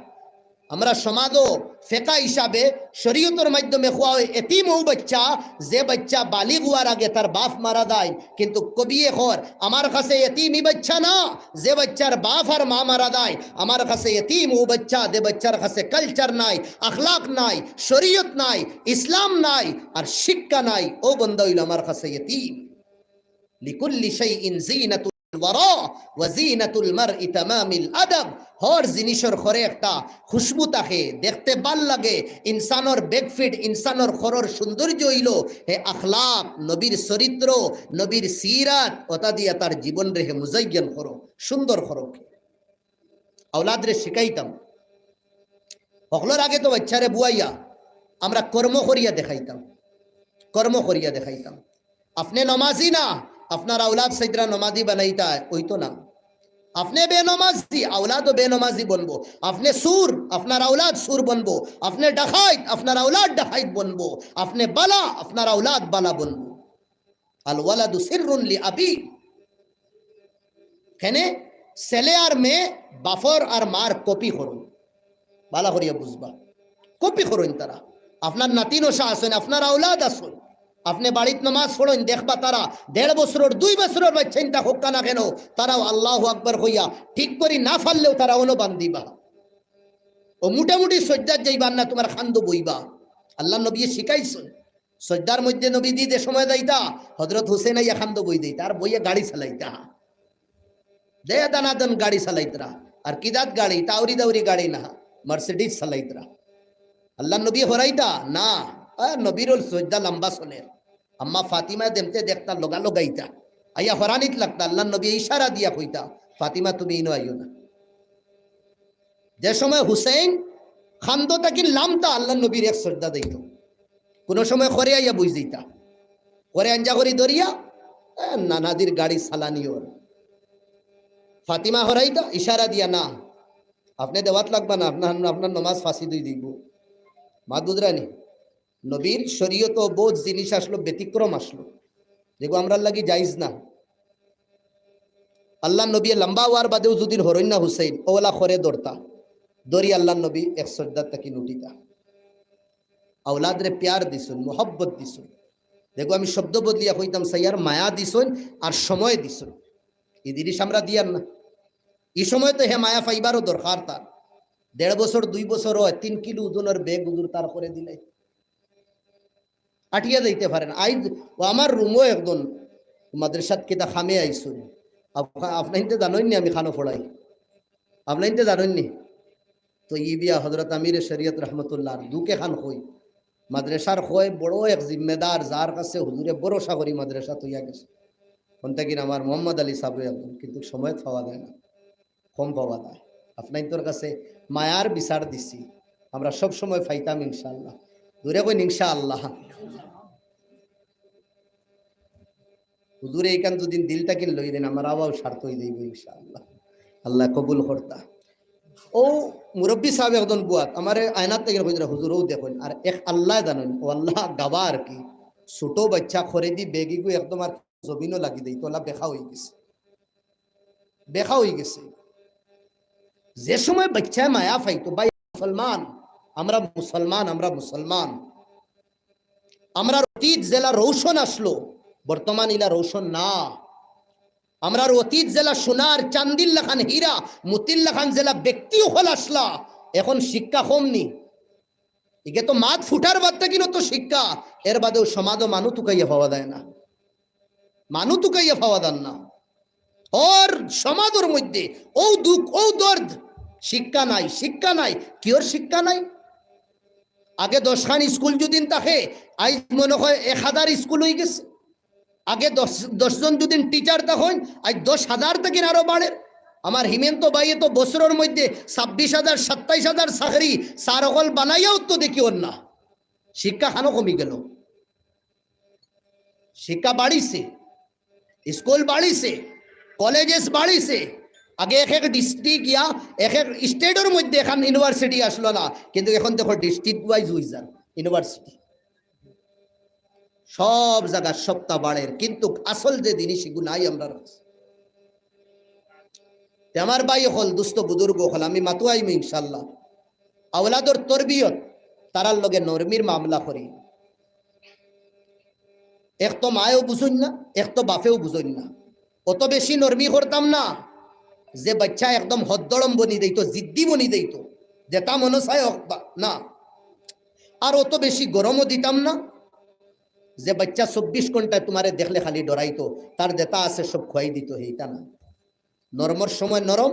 আমরা সমাজো ফেকা হিসাবে শরীয়তর মাধ্যমে কওয়া অয়, এতিম অউ বাচ্চা, যে বাচ্চা বালিগ অওয়ার আগে তার বাফ মারা যায়। কিন্তু কবিয়ে কর, আমার কাছে এতিম ই বাচ্চা না, যে বাচ্চার বাফ আর মা মারা যায়। আমার কাছে এতিম অউ বাচ্চা, যে বাচ্চার কাছে culture নাই, আখলাক নাই, শরীয়ত নাই, ইসলাম নাই, আর শিক্ষা নাই, অউ বন্দা অইলো আমার কাছে এতিম। লিকুল্লি শাইইন জিনাতুল ওয়ারা ওয়া জিনাতুল মারই তামামিল আদাব। হর জিনিসর ঘরে একটা খুশবু থাকে, দেখতে বালা লাগে। ইনসানর বেকফিট, ইনসানর ঘরর সৌন্দর্য অইলো হে আখলাক, নবীর চরিত্র, নবীর সিরাত, অতা দিয়া তার জীবনরে হে মুজাইয়্যান করো, সুন্দর করো। আওলাদরে শিখাইতাম। হকলর আগে তো বাচ্চারে বুয়াইয়া আমরা কর্ম করিয়া দেখাইতাম, কর্ম করিয়া দেখাইতাম। আপনে নমাজি না, আপনার আওলাদ সাইদরা নমাজি বানাইতা, অইতো না। আপনে বেনমাজি, আওলাদও বেনমাজি বনবো। আপনে চুর, আপনার আওলাদ চুর বনবো। আপনে ডাকাইত, আপনার আওলাদ ডাকাইত বনবো। আপনে বালা, আপনার আওলাদ বালা বনবো। আল ওয়ালাদু সিররুন লি আবি। কেনে ছেলে আর মেয়ে বাফর আর মার কপি করইন, বালা করিয়া বুঝবা, কপি করইন তারা। আপনার নাতি নশা আছইন, আপনার আওলাদ আছইন, আপনে বাড়িত নমাজ পড়ইন, দেখবা তারা দেড় বছরর, দুই বছরর বাচ্চাইন্তা হউক্কা না কেনে, তারাও আল্লাহু আকবার কইয়া ঠিক করি না পারলেও তারা অনো বান্দিবা। অউ মুটামুটি সইজদাত যাইবা না, তুমার কান্দো বইবা। আল্লার নবীয়ে শিখাইছইন। সইজদার মধ্যে নবীজি যে সময় যাইতা, হজরত হুসেন আইয়া কান্দো বই দিতা, আর বইয়া গাড়ি চালাইতা। দে দানাদন গাড়ি চালাইতরা। আর কি জাত গাড়ি? তাউরি দাউরি গাড়ি না, Mercedes চালাইতরা। আল্লার নবীয়ে হরাইতা না, আর নবীর অউ সইজদা লম্বা চলের। আম্মা ফাতিমা যেমতে দেখতা লগা লগাইতা, আইয়া হরানিত লাগতা, আল্লার নবীয়ে ইশারা দিয়া কইতা, "ফাতিমা, তুমি ইনো আইও না।" যে সময় হুসেন কান্দো থাকি লামতা, আল্লার নবীর এক সইজদা দিতো। কুনু সময় করে আইয়া বই দিতা, করে আঞ্জা করি ধরিয়া, এ, নানাজির গাড়ি চালানি অর। ফাতিমা হরাইতা, ইশারা দিয়া, "না, আপনে দেওয়াত লাগবা না, আপনার, আপনার নমাজ ফাঁসি দই দিব।" মাত বুঝরানি? নবীর শরীয়তো বউত জিনিস আছলো, ব্যতিক্রম আছলো, যেগু আমরার লাগি জায়েজ না। আল্লার নবীয়ে লম্বা অওয়ার বাদেও যুদি হরইন না হুসেন, অউলা করে ধরতা, ধরি আল্লার নবী এক সইজদাত থাকি উঠিতা। আওলাদরে প্যার দিছইন, মহব্বত দিছইন। দেখো, আমি শব্দ বদলিয়া কইতাম চাইয়ার, মায়া দিছইন আর সময় দিছইন। ই জিনিস আমরা দিয়ার না। ই সময় তো হে মায়া পাইবারও দরকার তার। দেড় বছর, দুই বছর অয়, তিন কিলো ওজনর ব্যাগ হুজুর তার করে দিলে আটিয়া যাইতে পারে না। আইজ অউ আমার রুমো একজন মাদ্রাসাত কিতা কামে আইছইন। আপ-, আপনাইন্তে জানইন নি আমি কানো পড়াই? আপনাইন্তে জানইন নি? তো ই বিয়া হজরত আমিরে শরিয়ত রহমতুল্লাহর দুকে খান কই। মাদ্রাসার কয় বড় এক জিম্মেদার, যার কাছে হুজুরে ভরসা করি মাদ্রাসা থইয়া গেছে। অন থাকি আমার মোহাম্মদ আলী সাবরে একজন, কিন্তু সময়ত পাওয়া যায় না। কম পাওয়া যায়। আপনাইন্তর কাছে মায়ার বিচার দিছি, আমরা সব সময় পাইতাম ইনশাআল্লাহ। জোরে কইন ইনশাআল্লাহ। হুজুরে ইখান যদি দিল থাকিন লই দেন, আমার আওয়াও স্বার্থ অই যাইব ইনশাআল্লাহ। আল্লায় কবুল করতা। অউ মুরব্বি সাব একজন বুয়াত, আমারে আয়নাত থাকি কইরা, "হুজুর, অউ দেখইন।" আর এক আল্লায় জানইন, অউ আল্লাহ গাওয়া আর কি। ছোট বাইচ্চা খরেদি বেগিগু একদম আর জমিনও লাগি দেইতো, অলা বেকা অই গেছে, বেকা অই গেছে। যে সময় বাইচ্চায় মায়া পাইতো, ভাই মুসলমান, আমরা মুসলমান, আমরা মুসলমান। আমরার অতীত যেলা রৌশন আছলো, বর্তমান ইলা রৌশন না। আমরার অতীত যেলা সোনার চান্দির লাখান, হীরা মুতির লাখান যেলা ব্যক্তি অকল আছলা, এখন শিক্ষা কম নি? ইগে তো মাত ফুটার বাদ থাকিন তো শিক্ষা, এর বাদেও সমাজো মানু তুকাইয়া পাওয়া যায় না, মানু তুকাইয়া পাওয়া যার না। অর সমাজর মধ্যে অউ দুখ, অউ দর্দ, শিক্ষা নাই, শিক্ষা নাই। কিওর শিক্ষা নাই? আগে দশখান স্কুল যুদিন থাকে, আইজ মনো কয় এক হাজার স্কুল অই গেছে। আগে দশ, দশ জন যুদিন টিচার থাকইন, আইজ দশ হাজার থাকিন আরো বাড়ের। আমার হিমেন্ত ভাইয়ে তো বছরর মধ্যে ছাব্বিশ হাজার, সাতাইশ হাজার চাকরি স্যার অকল বানাইয়াও তো দেখিওর না। শিক্ষা খানো কমি গেল? শিক্ষা বাড়িছে, স্কুল বাড়িছে, কলেজেস বাড়িছে। আগে এক এক ডিস্ট্রিক্ট ইয়া এক এক স্টেটর মধ্যে এখান ইউনিভার্সিটি আছলো না, কিন্তু এখন দেখো ডিস্ট্রিক্ট ওয়াইজ অই যার ইউনিভার্সিটি। সব জাগাত সবতা বাড়ের, কিন্তু আসল যে জিনিস ইগু নাই আমরার কাছে। তে আমার ভাই অকল, দুস্ত বুজুর্গ অকল, আমি মাতু আইমু ইনশাআল্লাহ। আওলাদর তরবিয়ত, তারার লগে নরমির মামলা করি। এক তো মায়ও বুঝইন না, এক তো বাপেও বুঝইন না। অত বেশি নরমি করতাম না যে বাইচ্চা একদম হদ্দড়ম বনি যাইতো, জিদ্দি বনি যাইতো, যেটা মনো চায় অক বা-, না। আর অত বেশি গরমও দিতাম না যে বাইচ্চা চব্বিশ ঘন্টায় তুমারে দেখলে খালি ডরাইতো, তার যেটা আছে সব খুয়াই দিতো, হেইটা না। নরমর সময় নরম,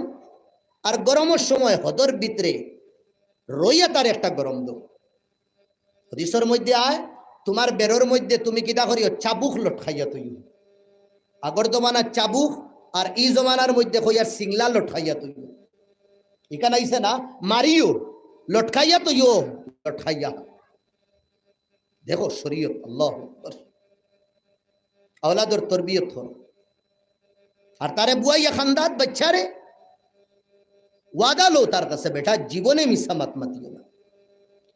আর গরমর সময় হদর ভিতরে রইয়া তার একটা গরম দো। হদিসর মধ্যে আয়, তুমার বেরর মধ্যে তুমি কিতা করিও? চাবুক লটকাইয়া থইও। আগর জমানার চাবুক আর ই জমানার মধ্যে কইয়ার সিংলা লটকাইয়া থইও। ইখান আইছে না, মারিও, লটকাইয়া থইও, লটকাইয়া। দেখো শরীয়ত, আল্লাহু আকবার। আওলাদর তরবিয়ত করো। আর তারে বুয়াইয়া খান্দাত বাইচ্চারে, ওয়াদা লও তার কাছে, বেটা, জীবনে মিছা মাত মাতিও না।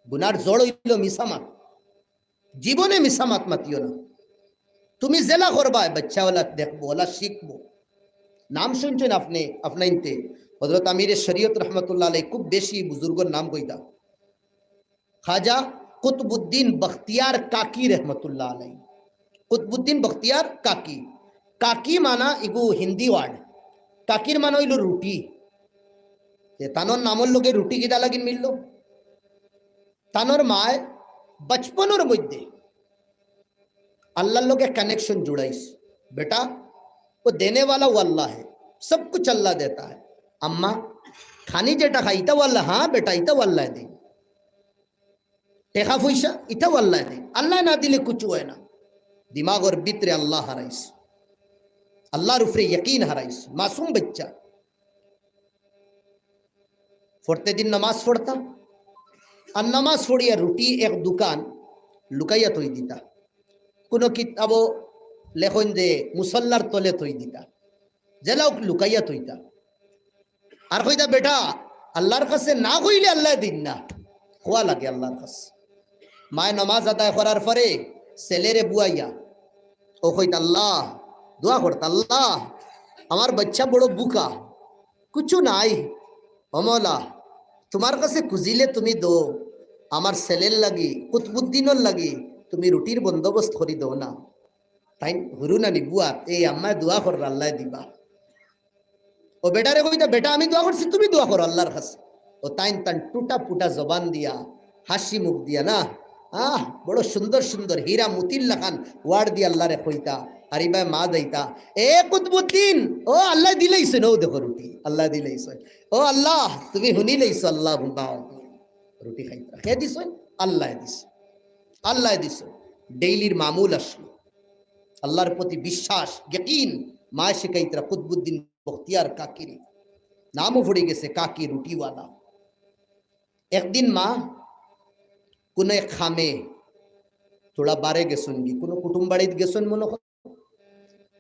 গুনার জড় অইলো মিছা মাত। জীবনে মিছা মাত মাতিও না। তুমি যেলা করবায়, বাইচ্চা অলা দেখবো, অলা শিখবো। নাম শুনছইন আপনে, আপনাইন্তে হযরত আমিরে শরীয়ত রহমতুল্লাহ আলাইহি খুব বেশি বুজুর্গর নাম কইতা। খাজা কুতবুদ্দিন বখতিয়ার কাকি রহমতুল্লাহ আলাইহি। কুতবুদ্দিন বখতিয়ার কাকি। কাকি মানা ইগু হিন্দি ওয়ার্ড। কাকির মানা অইলো রুটি। তে তানর নামর লগে রুটি কিতা লাগিন মিললো? তানর মায় বচপনর মধ্যে আল্লাহর লগে কানেকশন জুড়াইছ। বেটা, वो देने वाला वो अल्लाह है, सब कुछ अल्लाह देता है। আম্মা, খানি যেটা খাই, ইতাও আল্লায়, হ্যাঁ বেটা, ইতাও আল্লায় দেইন। টেকা পয়সা, ইতাও আল্লায় দেইন। আল্লায় না দিলে কুছু অয় না। দিমাগর ভিতরে আল্লাহ হারাইছ, আল্লাহর উপরে ইয়াকিন হারাইছ। মাসুম বাইচ্চা। পরতেদিন নামাজ পড়তা, আর নামাজ পড়িয়া রুটি এক দুখান লুকাইয়া থই দিতা। কুনু কিতাবো লেখইন যে মুসল্লার তলে থই দিতা, যেলাও লুকাইয়া থইতা। আর কইতা, বেটা, আল্লাহর কাছে না কইলে আল্লায় দিন না, কওয়া লাগে আল্লাহর কাছে। মায় নামাজ আদায় করার পরে ছেলেরে বুয়াইয়া অউ কইতা, আল্লাহ, দোয়া করতা, আল্লাহ, আমার বাইচ্চা বড় বুকা, কুছু নাই, ও মওলা, তুমার কাছে খুজিলে তুমি দেও, আমার ছেলের লাগি, কুতবুদ্দিনর লাগি তুমি রুটির বন্দোবস্ত করি দেও না। তাইন হুরু নানি বুয়াত, এই আম্মায় দোয়া কররা, আল্লায় দিবা। অউ বেটারে কইতা, বেটা, আমি দোয়া করছি, তুমি দোয়া করো আল্লাহর কাছে। অউ তাইন তান টুটা ফুটা জবান দিয়া, হাসি মুখ দিয়া না, আহ, বড় সুন্দর সুন্দর হীরা মুতির লাখান ওয়ার্ড দিয়া আল্লাহরে কইতা, আর ইবায় মা যাইতা, এ কুতবুদ্দিন, ও আল্লায় দিলাইছইন, অউ দেখো রুটি, আল্লায় দিলাইছইন। ও আল্লাহ, তুমি হুনিলাইছো, আল্লাহুম্মা। রুটি খাইতা, কে দিছইন? আল্লায় দিছইন, আল্লায় দিছইন। ডেইলির মামুল আছলো। আল্লাহর প্রতি বিশ্বাস, ইয়াকিন, মায় শিখাইতরা কুতবুদ্দিন বখতিয়ার কাকিরে। নামও পড়ি গেছে কাকি রুটিওয়ালা। একদিন মা কুনু এক কামে থুড়া বারে গেছইন গি, কুনু কুটুম বাড়িত গেছইন মনো কয়,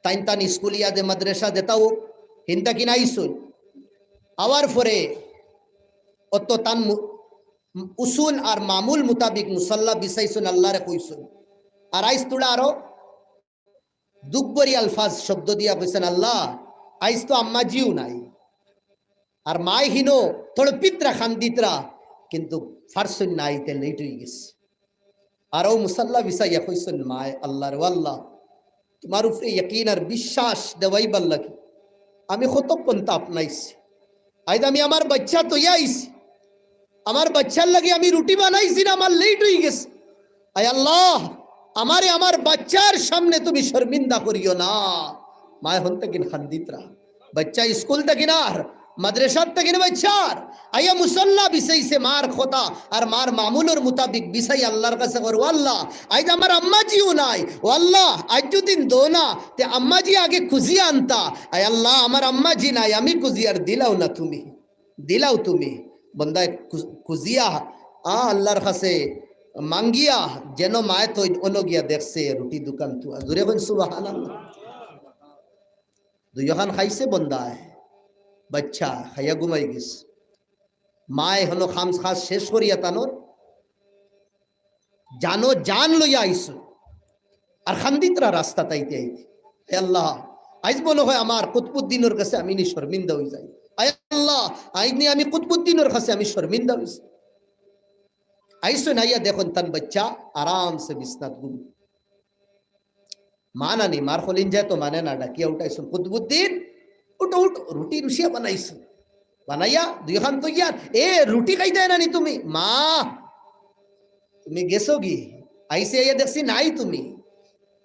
তাইন তান স্কুল ইয়া দে মাদ্রাসা দেতাও হিনতা কিনা আইছইন। আওয়ার পরে অত তান মু-, উসুল আর মামুল মুতাবিক মুসল্লা বিছাইছইন, আল্লারে কইছইন। আর আইজ থুড়া আরো দুখ ভরি আলফাজ শব্দ দিয়া কইছইন, "আল্লাহ, আইজ তো আম্মাজিও নাই।" আর মায় হিনো তড়পিতরা খান্দিতরা, কিন্তু ফারছইন না আইতে, লেট অই গেছে। আর অউ মুসল্লা বিছাইয়া কইছইন মায়, "আল্লাহ রে, ও আল্লাহ, তুমার উপরে ইয়াকিন আর বিশ্বাস দেওয়াইবার লাগি আমি কত পন্থা আপনাইছি। আইজ আমি আমার বাইচ্চা থইয়া আইছি, আমার বাইচ্চার লাগি আমি রুটি বানাইছি না, আমার লেট অই গেছে। আয় আল্লাহ, আমারে আমার বাইচ্চার সামনে তুমি শর্মিন্দা করিও না।" মায় হন থাকি খান্দিতরা, বাইচ্চা স্কুল থাকি না আর মাদ্রাসার থাকি না, বাইচ্চার আইয়া মুসল্লা বিছাইছে মার কথা আর মার মামুলর মুতাবিক বিছাই আল্লাহর কাছে কর, "ও আল্লাহ, আইজ আমার আম্মাজিও নাই, ও আল্লাহ, আইজ যদি দো না, তে আম্মাজি আগে খুঁজিয়া আনতা। আয় আল্লাহ, আমার আম্মাজি নাই, আমি খুঁজি আর দিলাও না তুমি।" দিলাও তুমি। বন্দায় খু-, খুঁজিয়া, আ, আল্লাহর কাছে মাঙ্গিয়া, যেন মায় থইন অনো গিয়া দেখছে রুটি দোকান থুয়া। জোরে কইন সুবহানাল্লাহ। দুইওখান খাইছে বন্দায়, বাইচ্চা খাইয়া ঘুমাই গেছে। মায় হনো খাম খাস শেষ করিয়া তানর জানো জান লইয়া আইছইন। আর খান্দিতরা রাস্তাত আইতে আইতে, "এ আল্লাহ, আইজ মনো কয় আমার কুতবুদ্দিনর কাছে আমি নি শর্মিন্দা অই যাই। আয় আল্লাহ, আইজ নি আমি কুতবুদ্দিনর কাছে আমি শর্মিন্দা অই যাই।" আইছইন, আইয়া দেখইন তান বাইচ্চা আরামসে বিছনাত ঘুম। মা নানি, মার কলিজায় তো মানে না, ডাকিয়া উঠাইছইন, "কুতবুদ্দিন, উঠো, উঠো, রুটি রুশিয়া বানাইছো।" বানাইয়া দুইখান তৈয়ার, "এ, রুটি খাইতায় নানি তুমি?" "মা, তুমি গেছো গি? আইছি, আইয়া দেখছি নাই তুমি।"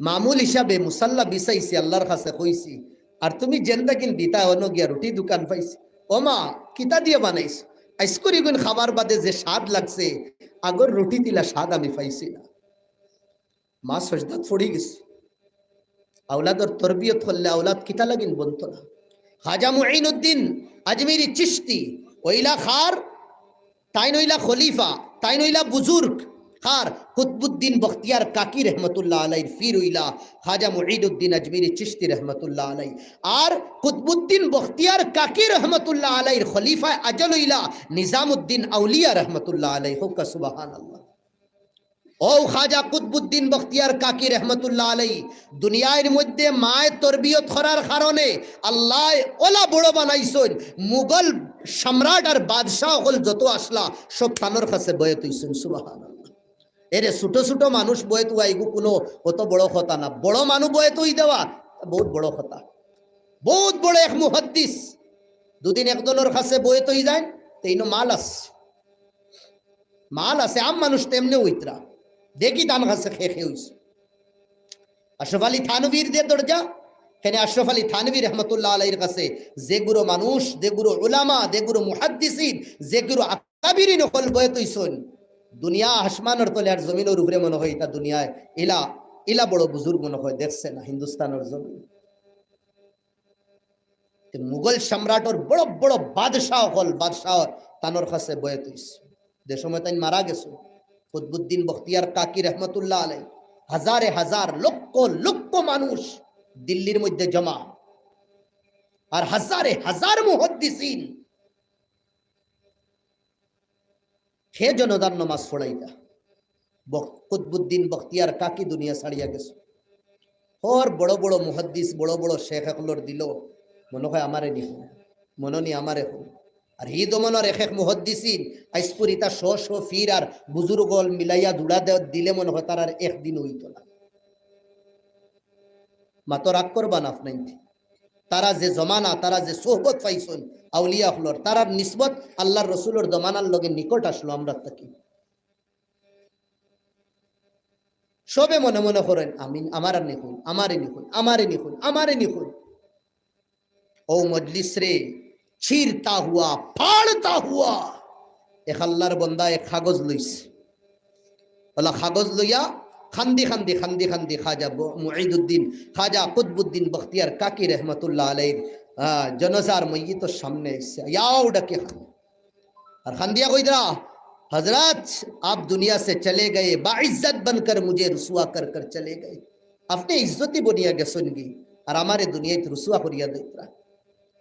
মামুল হিসাবে মুসল্লা বিছাইছি, আল্লাহর কাছে কইছি, "আর তুমি যেন দেখিন দিতা অনো গিয়া রুটি দোকান পাইছি।" "ও মা, কিতা দিয়া বানাইছো?" আইসকুরি গুন খাবার বাদে যে স্বাদ লাগছে, আগর রুটি দিলা স্বাদ আমি পাইছি না। মা সজদাত পড়ি গেছে। আওলাদর তরবিয়ত করলে আওলাদ কিতা লাগিন বনতো না। খাজা মুঈনুদ্দিন আজমিরি চিশতি অইলা কার, তাইন অইলা খলিফা, তাইন অইলা বুজুর্গ। কার? কুতবুদ্দিন বখতিয়ার কাকি রহমতুল্লাহ আলাইহির পীর অইলা খাজা মুঈনুদ্দিন আজমিরি চিশতি রহমতুল্লাহ আলাই। আর কুতবুদ্দিন বখতিয়ার কাকি রহমতুল্লাহ আলাইহির খলিফায় আজল অইলা নিজামুদ্দিন আউলিয়া রহমতুল্লাহ আলাই। কউক্কা সুবহানাল্লাহ। অউ খাজা কুতবুদ্দিন বখতিয়ার কাকি রহমতুল্লাহ আলাই দুনিয়ার মধ্যে মায় তরবিয়ত করার কারণে আল্লায় অলা বড় বানাইছইন, মুঘল সম্রাট আর বাদশাহ অকল যত আছলা সব তানর কাছে বয়েত অইছইন। সুবহানাল্লাহ। এরে ছোট ছোট মানুষ বয়েত অওয়া ইগু কুনু অত বড় কথা না, বড় মানুষ বয়েত অই দেওয়া বউত বড় কথা। বউত বড় এক মুহাদ্দিস দুদিন একজনর কাছে বয়েত অই যাইন, তে ইনো মাল আছে। মাল আছে, আম মানুষ তেমনে অইতরা। দেখি তান কাছে খে খে অইছে। আশরাফ আলী থানভীর যে দরজা, কেনে আশরাফ আলী থানভী রহমতুল্লাহ আলাইহির কাছে যেগুরো মানুষ, যেগুরো উলামা, যেগুরো মুহাদ্দিসিন, যেগুরো আকাবিরিন অকল বয়েত অইছইন, দুনিয়া আসমানর তলে আর জমিনর উপরে মনো কয় ইতা দুনিয়ায় ইলা, ইলা বড় বুজুর্গ মনো কয় দেখছে না হিন্দুস্তানর জমিন। তে মুঘল সম্রাটর বড় বড় বাদশাহ অকল, বাদশাহ তানর কাছে বয়েত অইছে। যে সময় তাইন মারা গেছইন, কুতবুদ্দিন বখতিয়ার কাকি রহমতুল্লাহ আলাই, হাজারে হাজার, লক্ষ লক্ষ মানুষ দিল্লির মধ্যে জমা, আর হাজারে হাজার মুহাদ্দিসিন। হে জনাজার নমাজ পড়াইতা। বখ-, কুতবুদ্দিন বখতিয়ার কাকি দুনিয়া ছাড়িয়া গেছে। হর বড় বড় মুহাদ্দিস, বড় বড় শেখ অকলর দিলো, মনো কয় আমারে নি কও, মনো নি আমারে কও। আর হি জমানার এক এক মুহাদ্দিসিন, আইসকুর ইতা শ শ পীর আর বুজুর্গ অকল মিলাইয়া জুড়া দে-, দিলে মনো কয় তারার একদিন অইতো না। মাতো রাগ করবা না আপনাইন্তে। তারা যে জমানা, তারা যে সোহবত পাইছইন আউলিয়া অকলর, তারার নিসবত আল্লাহর রসুলর জমানার লগে নিকট আছলো আমরার থাকি। সবে মনে মনে করইন, "আমি, আমারে নি কইন, আমারে নি কইন, আমারে নি কইন, আমারে নি কইন।" অউ মজলিসরে চিরতা হুয়া, ফাড়তা হুয়া, এক আল্লাহর বন্দায় এক কাগজ লইছে। অলা কাগজ লইয়া কান্দি কান্দি, কান্দি কান্দি খাজা ব-, মুঈদুদ্দিন, খাজা কুতবুদ্দিন বখতিয়ার কাকি রহমতুল্লাহ আলাইহির আহ, জনাজার মইয়িতর সামনে আইছে, ইয়াও ডাকে খান। আর খান দিয়া কইতরা, "হযরত, আপ দুনিয়া সে চলে গয়ে, বাইজ্জত বনকর মুঝে রুসওয়া কর কর চলে গয়ে।" আপনে ইজ্জতি বনিয়া গেছইন গি, আর আমারে দুনিয়াত রুসওয়া করিয়া দিতরা।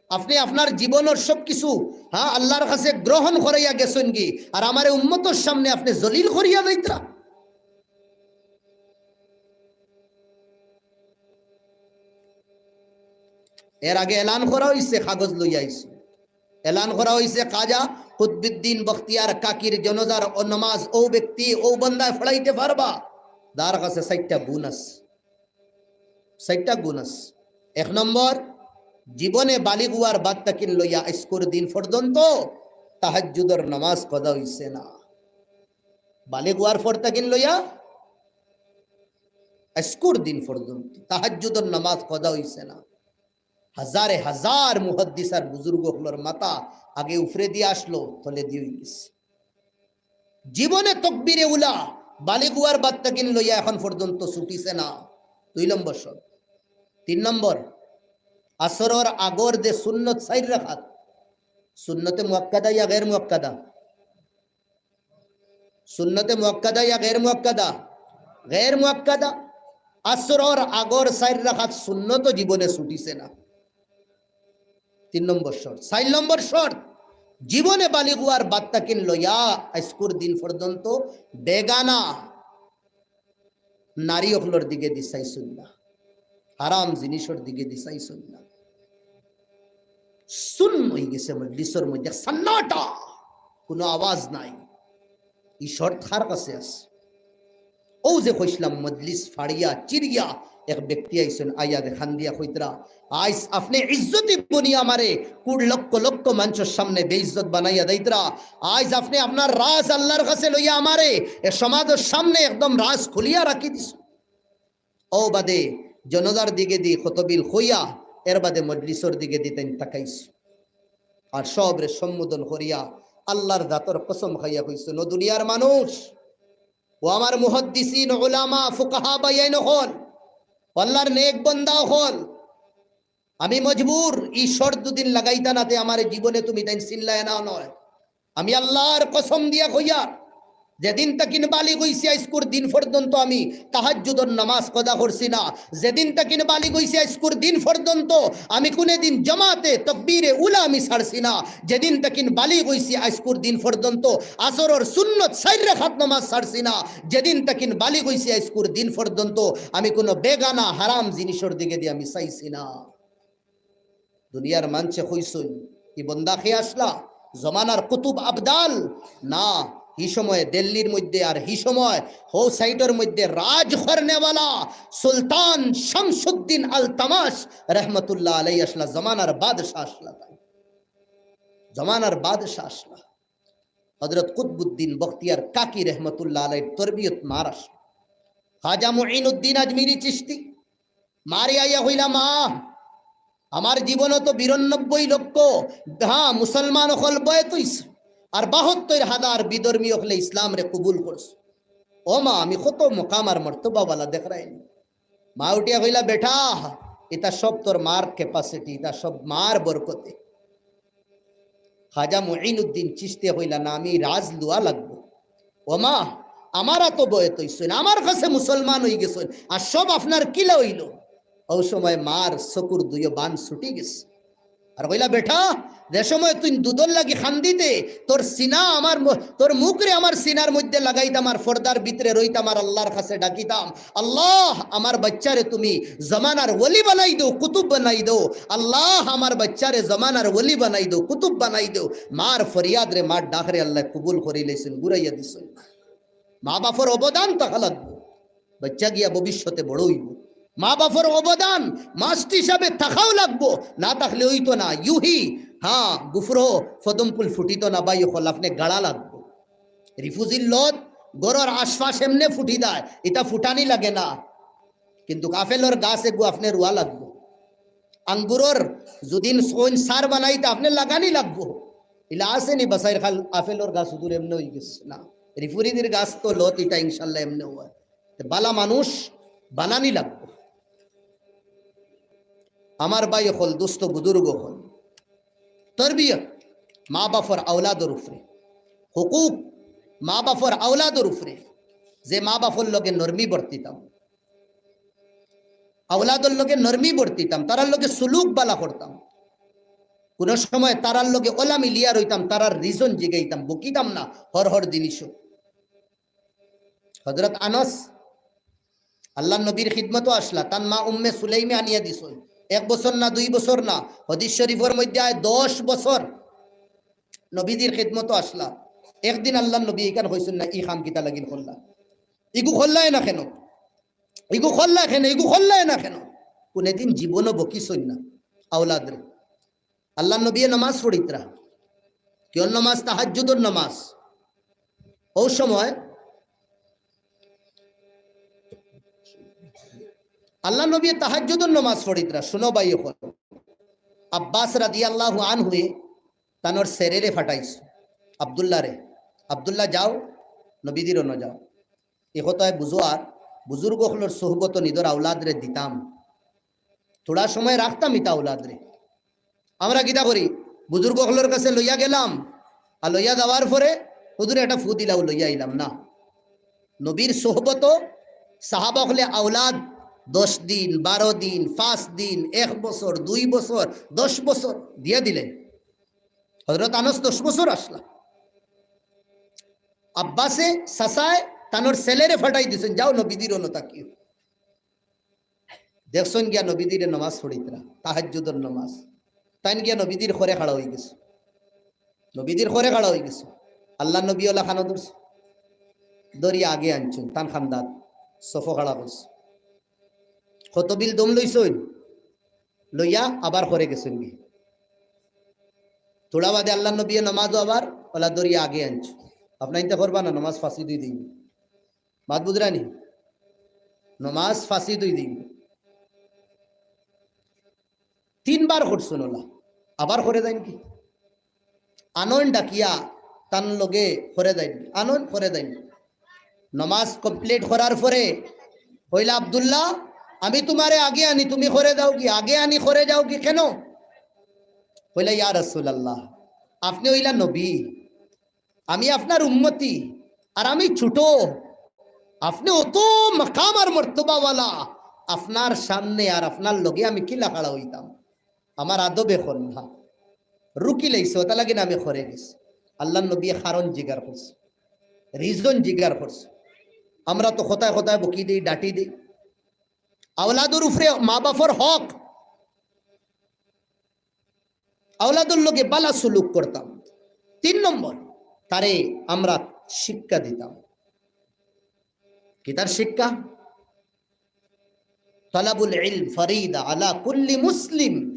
আপনে আপনার জীবনর সব কিছু, হ্যাঁ, আল্লাহর কাছে গ্রহণ করাইয়া গেছইন গি, আর আমারে উম্মতর সামনে আপনে জলিল করিয়া দিতরা। এর আগে এলান করা অইছে, কাগজ লইয়া আইছো। এলান করা অইছে, খাজা কুতবুদ্দিন বখতিয়ার কাকির জনাজার ও নামাজ ও ব্যক্তি, ও বান্দায় পড়াইতে পারবা, তার কাছে চাইরটা গুণ আছে। চাইরটা গুণ আছে। এক নম্বর, জীবনে বালিগ অওয়ার বাদ থাকিন লইয়া আইজকুর দিন পর্যন্ত তাহাজ্জুদর নামাজ কাজা অইছে না। বালিগ অওয়ার পর থাকিন লইয়া আইজকুর দিন পর্যন্ত তাহাজ্জুদর নামাজ কাজা অইছে না। হাজারে হাজার মুহাদ্দিস আর বুজুর্গ অকলর মাথা আগে উপরেদি আসলো, তলেদি অইগেছে। জীবনে তকবিরে উলা বালিগ অওয়ার বাদ থাকিন লইয়া এখন পর্যন্ত ছুটিছে না। দুই নম্বর শর্ত। তিন নম্বর, আসরর আগর যে সুন্নত চাইর রাকাত, সুন্নতে মুআক্কাদা ইয়া গের মুআক্কাদা? সুন্নতে মুআক্কাদা ইয়া গের মুআক্কাদা? গের মুআক্কাদা। আসরর আগর চাইর রাকাত সুন্নত জীবনে ছুটিছে না। তিন নম্বর শর্ত। চাইর নম্বর শর্ত, জীবনে বালিগ অওয়ার বাদ থাকিন লইয়া আইজকুর দিন পর্যন্ত বেগানা নারী অকলর দিকেদি চাইছইন না, হারাম জিনিসর দিকেদি চাইছইন না। সুন অইগেছে মজলিসর মধ্যে, সান্নাটা, কোনো আওয়াজ নাই। ই শর্ত কার কাছে আছে? অউ যে কইছলাম, মজলিস ফাড়িয়া চিরিয়া এক ব্যক্তি আইছইন, আইয়া দে খান দিয়া কইতরা, আইজ আপনে ইজ্জতি বনিয়া আমারে কুড় লক্ষ লক্ষ মানষর সামনে বেইজ্জত বানাইয়া দিতরা। আইজ আপনে আপনার রাজ আল্লাহর কাছে লইয়া আমারে এ সমাজর সামনে একদম রাজ খুলিয়া রাখি দিছইন। অউ বাদে জনাজার দিকেদি খুতবিল কইয়া, এর বাদে মজলিসর দিকেদি তাইন তাকাইছইন। আর সবরে সম্বোধন করিয়া আল্লাহর জাতর কসম খাইয়া কইছইন, ও দুনিয়ার মানুষ, ও আমার মুহাদ্দিসিন, উলামা, ফুকাহা ভাইয়াইন অকল, ও আল্লাহর নেক বান্দা অকল, আমি মজবুর, ই শর্ত দুদিন লাগাইতা না তে আমারে জীবনে তুমি তাইন চিনলায় না নয়। আমি আল্লাহর কসম দিয়া কইয়ার, যেদিন থাকিন বালিগ অইছি আইজকুর দিন পর্যন্ত আমি তাহাজ্জুদর নামাজ কাজা করছি না। যেদিন থাকিন বালিগ অইছি আইজকুর দিন পর্যন্ত আমি কুনুদিন জামাতে তকবিরে উলা আমি ছাড়ছি না। যেদিন থাকিন বালিগ অইছি আইজকুর দিন পর্যন্ত আসরর সুন্নত চাইর রাকাত নামাজ ছাড়ছি না। যেদিন থাকিন বালিগ অইছি আইজকুর দিন পর্যন্ত আমি কুনু বেগানা হারাম জিনিসর দিকেদি আমি চাইছি না। দুনিয়ার মানষে কইছইন, "ই বন্দা কে আছলা? জমানার কুতুব আবদাল?" না, হি সময় দিল্লির মধ্যে আর হি সময় হউ সাইডর মধ্যে রাজ করনেওয়ালা সুলতান শামসুদ্দিন আলতামাশ রহমতুল্লাহ আলাইহি আছলা, জমানার বাদশা আছলা তাইন। জমানার বাদশা আছলা। হযরত কুতবুদ্দিন বখতিয়ার কাকি রহমতুল্লাহ আলাইহির তরবিয়ত মার আছলা। খাজা মুঈনুদ্দিন আজমিরি চিশতি মারে আইয়া কইলা, "মা, আমার জীবনো তো বিরানব্বই লক্ষ, হ্যাঁ, মুসলমান অকল বয়েত অইছে, আর বাহাত্তর হাজার বিধর্মী অকলে ইসলামরে কবুল করছে। ও মা, আমি কত মকাম আর মর্তবাওয়ালা দেখরায়নি।" মা উঠিয়া কইলা, "বেটা, ইতা সব তোর মার capacity, ইতা সব মার বরকতে।" খাজা মুঈনুদ্দিন চিশতিয়ে কইলা, "না, আমি রাজ লওয়া লাগবো। ও মা, আমার আতো বয়েত অইছইন, আমার কাছে মুসলমান অইগেছইন, আর সব আপনার কিলা অইলো?" অউ সময় মার চকুর দুইও বান ছুটি গেছে। আর কইলা, "বেটা, যে সময় তুই দুধর লাগি কান্দিতে, তোর সিনা আমার ম-, তোর মুখরে আমার সিনার মধ্যে লাগাইতাম আর পর্দার ভিতরে রইতাম আর আল্লাহর কাছে ডাকিতাম, 'আল্লাহ, আমার বাচ্চারে তুমি জমানার ওলি বানাই দেও, কুতুব বানাই দেও। আল্লাহ, আমার বাচ্চারে জমানার ওলি বানাই দেও, কুতুব বানাই দেও।'" মার ফরিয়াদরে, মার ডাকরে আল্লায় কবুল করিলাইছইন, ঘুরাইয়া দিছইন। মা বাপর অবদান থাকা লাগবো, বাচ্চা গিয়া ভবিষ্যতে বড় অইবো। মা বাপর অবদান must হিসাবে থাকাও লাগবো, না থাকলে অইতো না। ইউহি, হ্যাঁ, গুফরো ফদম ফুল ফুটিতো না, ভাই অকল, আপনে গাড়া লাগবো। রিফুজির লত ঘরর আশপাশ এমনে ফুটি দেয়, ইতা ফুটানি লাগে না। কিন্তু আপেলর গাছ এগু আপনে রুয়া লাগবো। আঙ্গুরর যুদিন সইন সার বানাইতা আপনে লাগানি লাগবো। ইলা আছেনি বাসাইর খাল, আপেলর গাছ হুদুর এমনে অইগেছে না। রিফুরিদির গাছ তো লত ইতা ইনশাল্লাহ এমনে অয়। তে বালা মানুষ বানানি লাগবো। আমার ভাই অকল, দোস্ত, বুজুর্গ অকল, তরবিয়ত, মা বাফর আওলাদর উপরে, হুকুক, মা বাফর আওলাদর উপরে, যে মা বাফর লগে নরমি বর্তিতাম, আওলাদর লগে নরমি বর্তিতাম, তারার লগে সুলুক বালা করতাম, কোনো সময় তারার লগে অলা মিলিয়া রইতাম, তারার রিজন জিগাইতাম, বকিতাম না হর হর জিনিসও। হযরত আনাস আল্লাহর নবীর খিদমতো আসলা, তান মা উম্মে সুলাইমে আনিয়া দিছইন। এক বছর না, দুই বছর না, হাদিস শরীফর মধ্যে আয় দশ বছর নবীজির খিদমতো আসলা। একদিন আল্লাহর নবী ইখান কইছইন না, "ই কাম কিতা লাগিন করলা? ইগু করলায় না কেন? ইগু করলায় কেন? ইগু করলায় না কেন?" কুনুদিন জীবনও বকিছইন না আওলাদরে। আল্লাহর নবীয়ে নমাজ পড়িতরা। কিয়র নমাজ? তাহাজ্জুদর নমাজ। অউ সময় আল্লাহর নবীয়ে তাহাজ্জুদর নমাজ পড়িতরা। শুনো ভাই অকল, আব্বাস রাদিয়াল্লাহু আনহুয়ে তানর ছেলেরে ফাটাইছ, আব্দুল্লাহরে, "আব্দুল্লাহ যাও, নবীজির অনো যাও।" ই কথায় বুঝো আর বুজুর্গ অকলর সোহবত নিজর আওলাদরে দিতাম, থুড়া সময় রাখতাম ইতা আওলাদরে। আমরা কিতা করি, বুজুর্গ অকলর কাছে লইয়া গেলাম, আর লইয়া যাওয়ার পরে হুজুরে একটা ফু দিলাও, লইয়া আইলাম না। নবীর সোহবত সাহাবা অকলে আওলাদ দশ দিন, বারো দিন, পাঁচ দিন, এক বছর, দুই বছর, দশ বছর দিয়া দিলেন। হযরত আনাস দশ বছর আসলা। আব্বাসে, চাচায় তানর ছেলেরে ফাটাই দিছইন, "যাও নবীজির অনো থাকিও।" দেখছইন গিয়া নবীজিরে নমাজ পড়িতরা, তাহাজ্জুদর নমাজ। তাইন গিয়া নবীজির খরে খাড়া অইগেছে। নবীজির খরে খাড়া অইগেছে। আল্লাহর নবী অলা কানো ধরছে। ধরিয়া আগে আনছইন, তান কান্দাত সফো খাড়া করছে। কতবিল দম লইছইন, লইয়া আবার খরে গেছইন গি। থুড়া বাদে আল্লাহর নবীয়ে নমাজও আবার অলা ধরিয়া আগে আনছইন। আপনাইনতে করবা না, নমাজ ফাঁসি দি দিন। মাত বুঝরা নি? নমাজ ফাঁসি দি দিন। তিনবার করছইন অলা, আবার খরে যাইন গি। আনইন ডাকিয়া তান লগে খরে যাইন, আনইন খরে যাইন। নমাজ complete করার পরে কইলা, "আব্দুল্লাহ, আমি তুমারে আগে আনি, তুমি খরে যাও গি, আগে আনি খরে যাও গি, কেন?" কইলা, "ইয়া রাসূলুল্লাহ, আপনে অইলা নবী, আমি আপনার উম্মতি, আর আমি ছোট, আপনে অত মাকাম আর মর্তবাওয়ালা, আপনার সামনে আর আপনার লগে আমি কিলা খাড়া অইতাম? আমার আদবে কর না, রুকি লাইছে, অতা লাগি না আমি খরে গেছি।" আল্লাহর নবীয়ে কারণ জিগার করছে, রিজন জিগার করছে। আমরা তো কথায় কথায় বকি দেই, ডাটি দেই। আওলাদর উপরে মা বাফর হক, আওলাদর লগে বালা সুলুক করতাম। তিন নম্বর, তারে আমরা শিক্ষা দিতাম। কিতার শিক্ষা? তালাবুল ইলম ফরিদা আলা কুল্লি মুসলিম।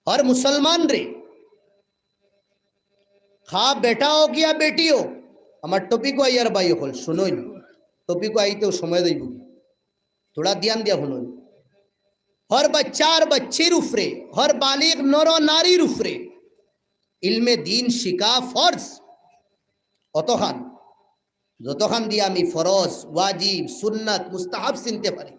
হর মুসলমানরে, খা বেটা হোক ইয়া বেটি হোক, আমার topic আইয়ার ভাই অকল, শুনইন, topic আইতেও সময় যাইব, থুড়া ধ্যান দিয়া শুনইন। হর বাচ্চা আর বাচ্চির উপরে, হর বালিগ নর নারীর উপরে ইলমে দ্বীন শিখা ফরজ। অতখান, যতখান দিয়া আমি ফরজ, ওয়াজিব, সুন্নাত, মুস্তাহাব চিনতে পারি।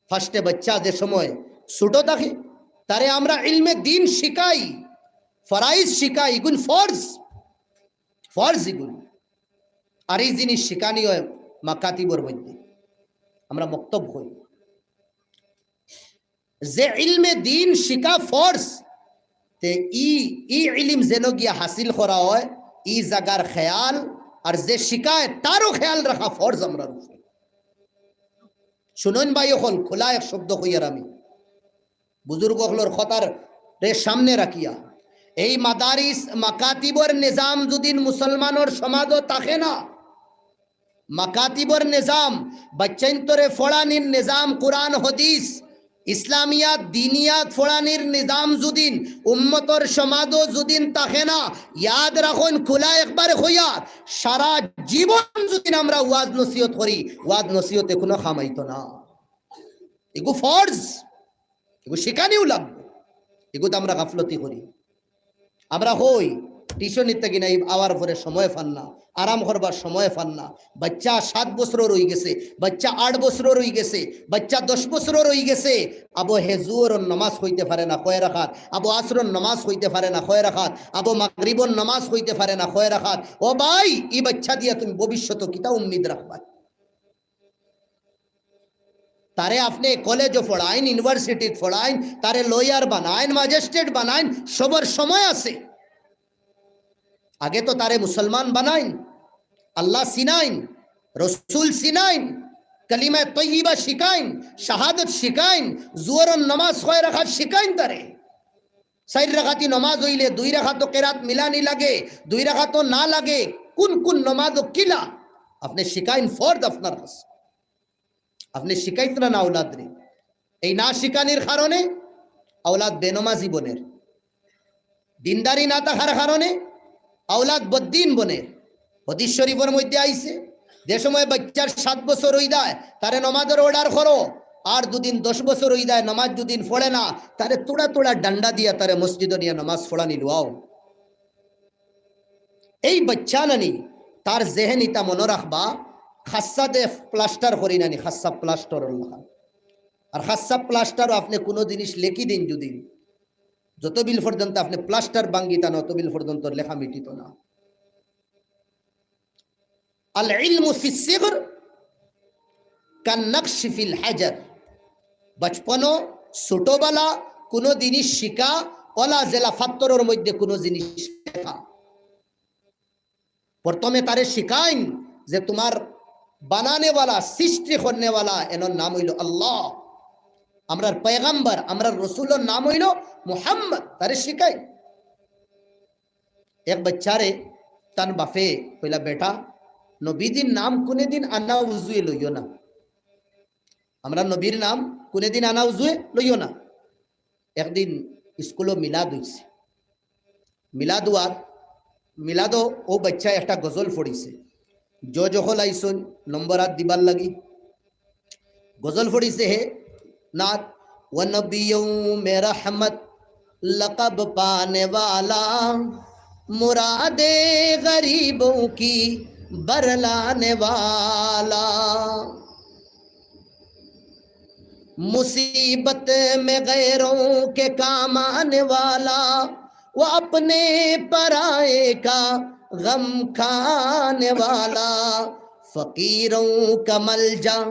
First-এ বাচ্চা যে সময় ছোট থাকে, তারে আমরা ইলমে দ্বীন শিখাই, ফরাইজ শিখাই, ইগুন ফরজ, ফরজ ইগুন। আর ই জিনিস শিখানি অয় মাকাতিবর মধ্যে, আমরা মক্তব কই। যে ইলমে দ্বীন শিখা ফরজ, তে ই, ই ইলিম যেন গিয়া হাসিল করা অয়, ই জাগার খেয়াল, আর যে শিখায় তারও খেয়াল রাখা ফরজ আমরার উপরে। শুনইন ভাই অকল, খোলা এক শব্দ কইয়ার আমি, বুজুর্গ অকলর কথারে সামনে রাখিয়া, এই মাদারিস মাকাতিবর নিজাম যুদিন মুসলমানর সমাজো থাকে না, মাকাতিবর নিজাম, বাচ্চাইন্তরে ফড়ানির নিজাম, কুরআন হাদিস, ইসলামিয়াত, দ্বীনিয়াত ফড়ানির নিজাম যুদিন উম্মতর সমাজো যুদিন থাকে না, ইয়াদ রাখইন, খোলা একবারে কইয়ার, সারা জীবন যুদিন আমরা ওয়াজ নসিহত করি, ওয়াজ নসিহতে কুনু কাম আইতো না। ইগু ফরজ, ইগু শিখানিও লাগবো। ইগুত আমরা গাফলতি করি। আমরা কই, টিউশনিত থাকি না, ই আওয়ার পরে সময় পান না, আরাম করবার সময় পান না। বাচ্চা সাত বছরর অইগেছে, বাচ্চা আট বছরর অইগেছে, বাচ্চা দশ বছরর অইগেছে, আবো হে জুহরর নামাজ পড়তে পারে না কয় রাকাত, আবো আসরর নামাজ পড়তে পারে না কয় রাকাত, আবো মাগরিবর নামাজ পড়তে পারে না কয় রাকাত। ও ভাই, ই বাচ্চা দিয়া তুমি ভবিষ্যতো কিতা উম্মিদ রাখবায়? তারে আপনে কলেজো পড়াইন, ইউনিভার্সিটিত পড়াইন, তারে লয়ার বানাইন, ম্যাজিস্ট্রেট বানাইন, সবর সময় আছে। আগে তো তারে মুসলমান বানাইন, আল্লাহ চিনাইন, রসুল চিনাইন, কালিমায়ে তৈয়বা শিখাইন, শাহাদত শিখাইন, জুহরর নামাজ কয় রাকাত শিখাইন তারে। চাইর রাকাতি নামাজ অইলে দুই রাকাতো কেরাত মিলানি লাগে, দুই রাকাতো না লাগে, কুন কুন নামাজো কিলা, আপনে শিখাইন ফরজ আপনার কাছে। আপনে শিখাইতরা না আওলাদরে। এই না শিখানির কারণে আওলাদ বেনমাজি বনের, দিনদারি না থাকার কারণে আওলাদ বদ্দিন বনের। হাদিস শরীফর মধ্যে আইছে, যে সময় বাচ্চার সাত বছর অইযায়, তারে নমাজর অর্ডার করো, আর দুদিন দশ বছর অইযায়, নমাজ দুদিন পড়ে না, তারে থুড়া থুড়া ডান্ডা দিয়া তারে মসজিদো নিয়া নমাজ পড়ানি লওয়াও। এই বাচ্চা নানি, তার জেহেন ইতা মনো রাখবা, খাস্সা দে প্লাস্টার করি নানি, খাস্সা প্লাস্টারর লাখান। আর খাস্সা প্লাস্টারো আপনে কুনু জিনিস লেখি দিন যুদি, যতবিল পর্যন্ত আপনে প্লাস্টার ভাঙ্গিতা না, অতবিল পর্যন্ত লেখা মিটিতো না। আল ইলমু ফিস সিগর কান নাকশি ফিল হাজার। বাচপনো, ছোটবেলা, কুনু জিনিস শিখা, অলা যেলা ফাত্তরর মধ্যে কুনু জিনিস লেখা। প্রথমে তারে শিখাইন যে তুমার বানানেওয়ালা, সৃষ্টি করনেওয়ালা, এনর নাম অইলো আল্লাহ। আমরার পয়গাম্বর, আমরার রসুলর নাম অইলো মুহাম্মদ। তারে শিখাইন। এক বাচ্চারে তান বাপে কইলা, "বেটা, নবীজির নাম কুনুদিন আনা উজুয়ে লইও না। আমরা নবীর নাম কুনুদিন আনা উজুয়ে লইও না।" একদিন স্কুলো মিলাদ অইছে। মিলাদ অওয়াত, মিলাদো অউ বাচ্চায় একটা গজল পড়িছে। জজ অকল আইছইন, নম্বরাত দিবার লাগি। গজল পড়িছে হে, নাত, "ও নবীও মে রহমত লকব পানে ওয়ালা, মুরাদে গরিবোঁ কি বরলানে ওয়ালা।" مصیبت میں غیروں کے کام آنے والا، وہ اپنے پرائے کا غم کھانے والا۔ فقیروں کا ملجا،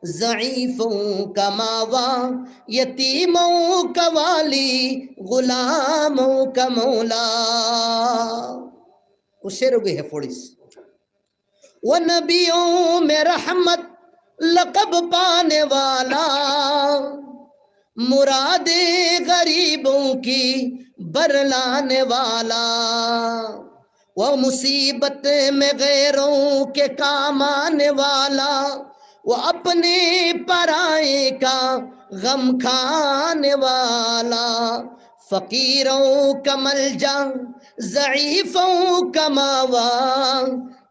ضعیفوں کا ماوا، یتیموں کا والی، غلاموں کا مولا۔ ও শের অগু হে পড়িছ। وہ نبیوں میں رحمت لقب پانے والا، مراد غریبوں کی بر لانے والا، وہ مصیبت میں غیروں کے کام آنے والا، وہ اپنے پرائے کا غم کھانے والا، فقیروں کا ملجا، ضعیفوں کا ماوا،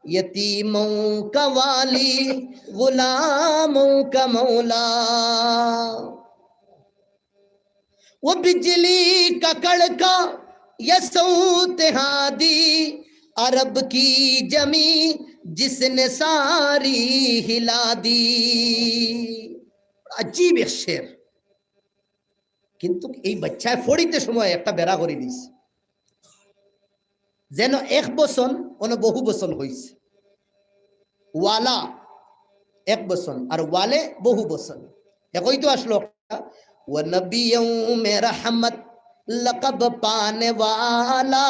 یتیموں کا والی، غلاموں کا مولا۔ وہ بجلی کا کڑکا یا صوت ہادی، عرب کی زمین جس نے ساری ہلا دی۔ عجیب ایک شعر۔ কিন্তু এই বাচ্চায় পড়িতে সময় একটা বেড়া করি দিছে, যেন এক বচন অনো বহু বচন অইছে। ওয়ালা এক বচন, আর ওয়ালে বহু বচন। একই তো আসলো একটা, "ও নবীও মে রহমত লকব পানে ওয়ালা।"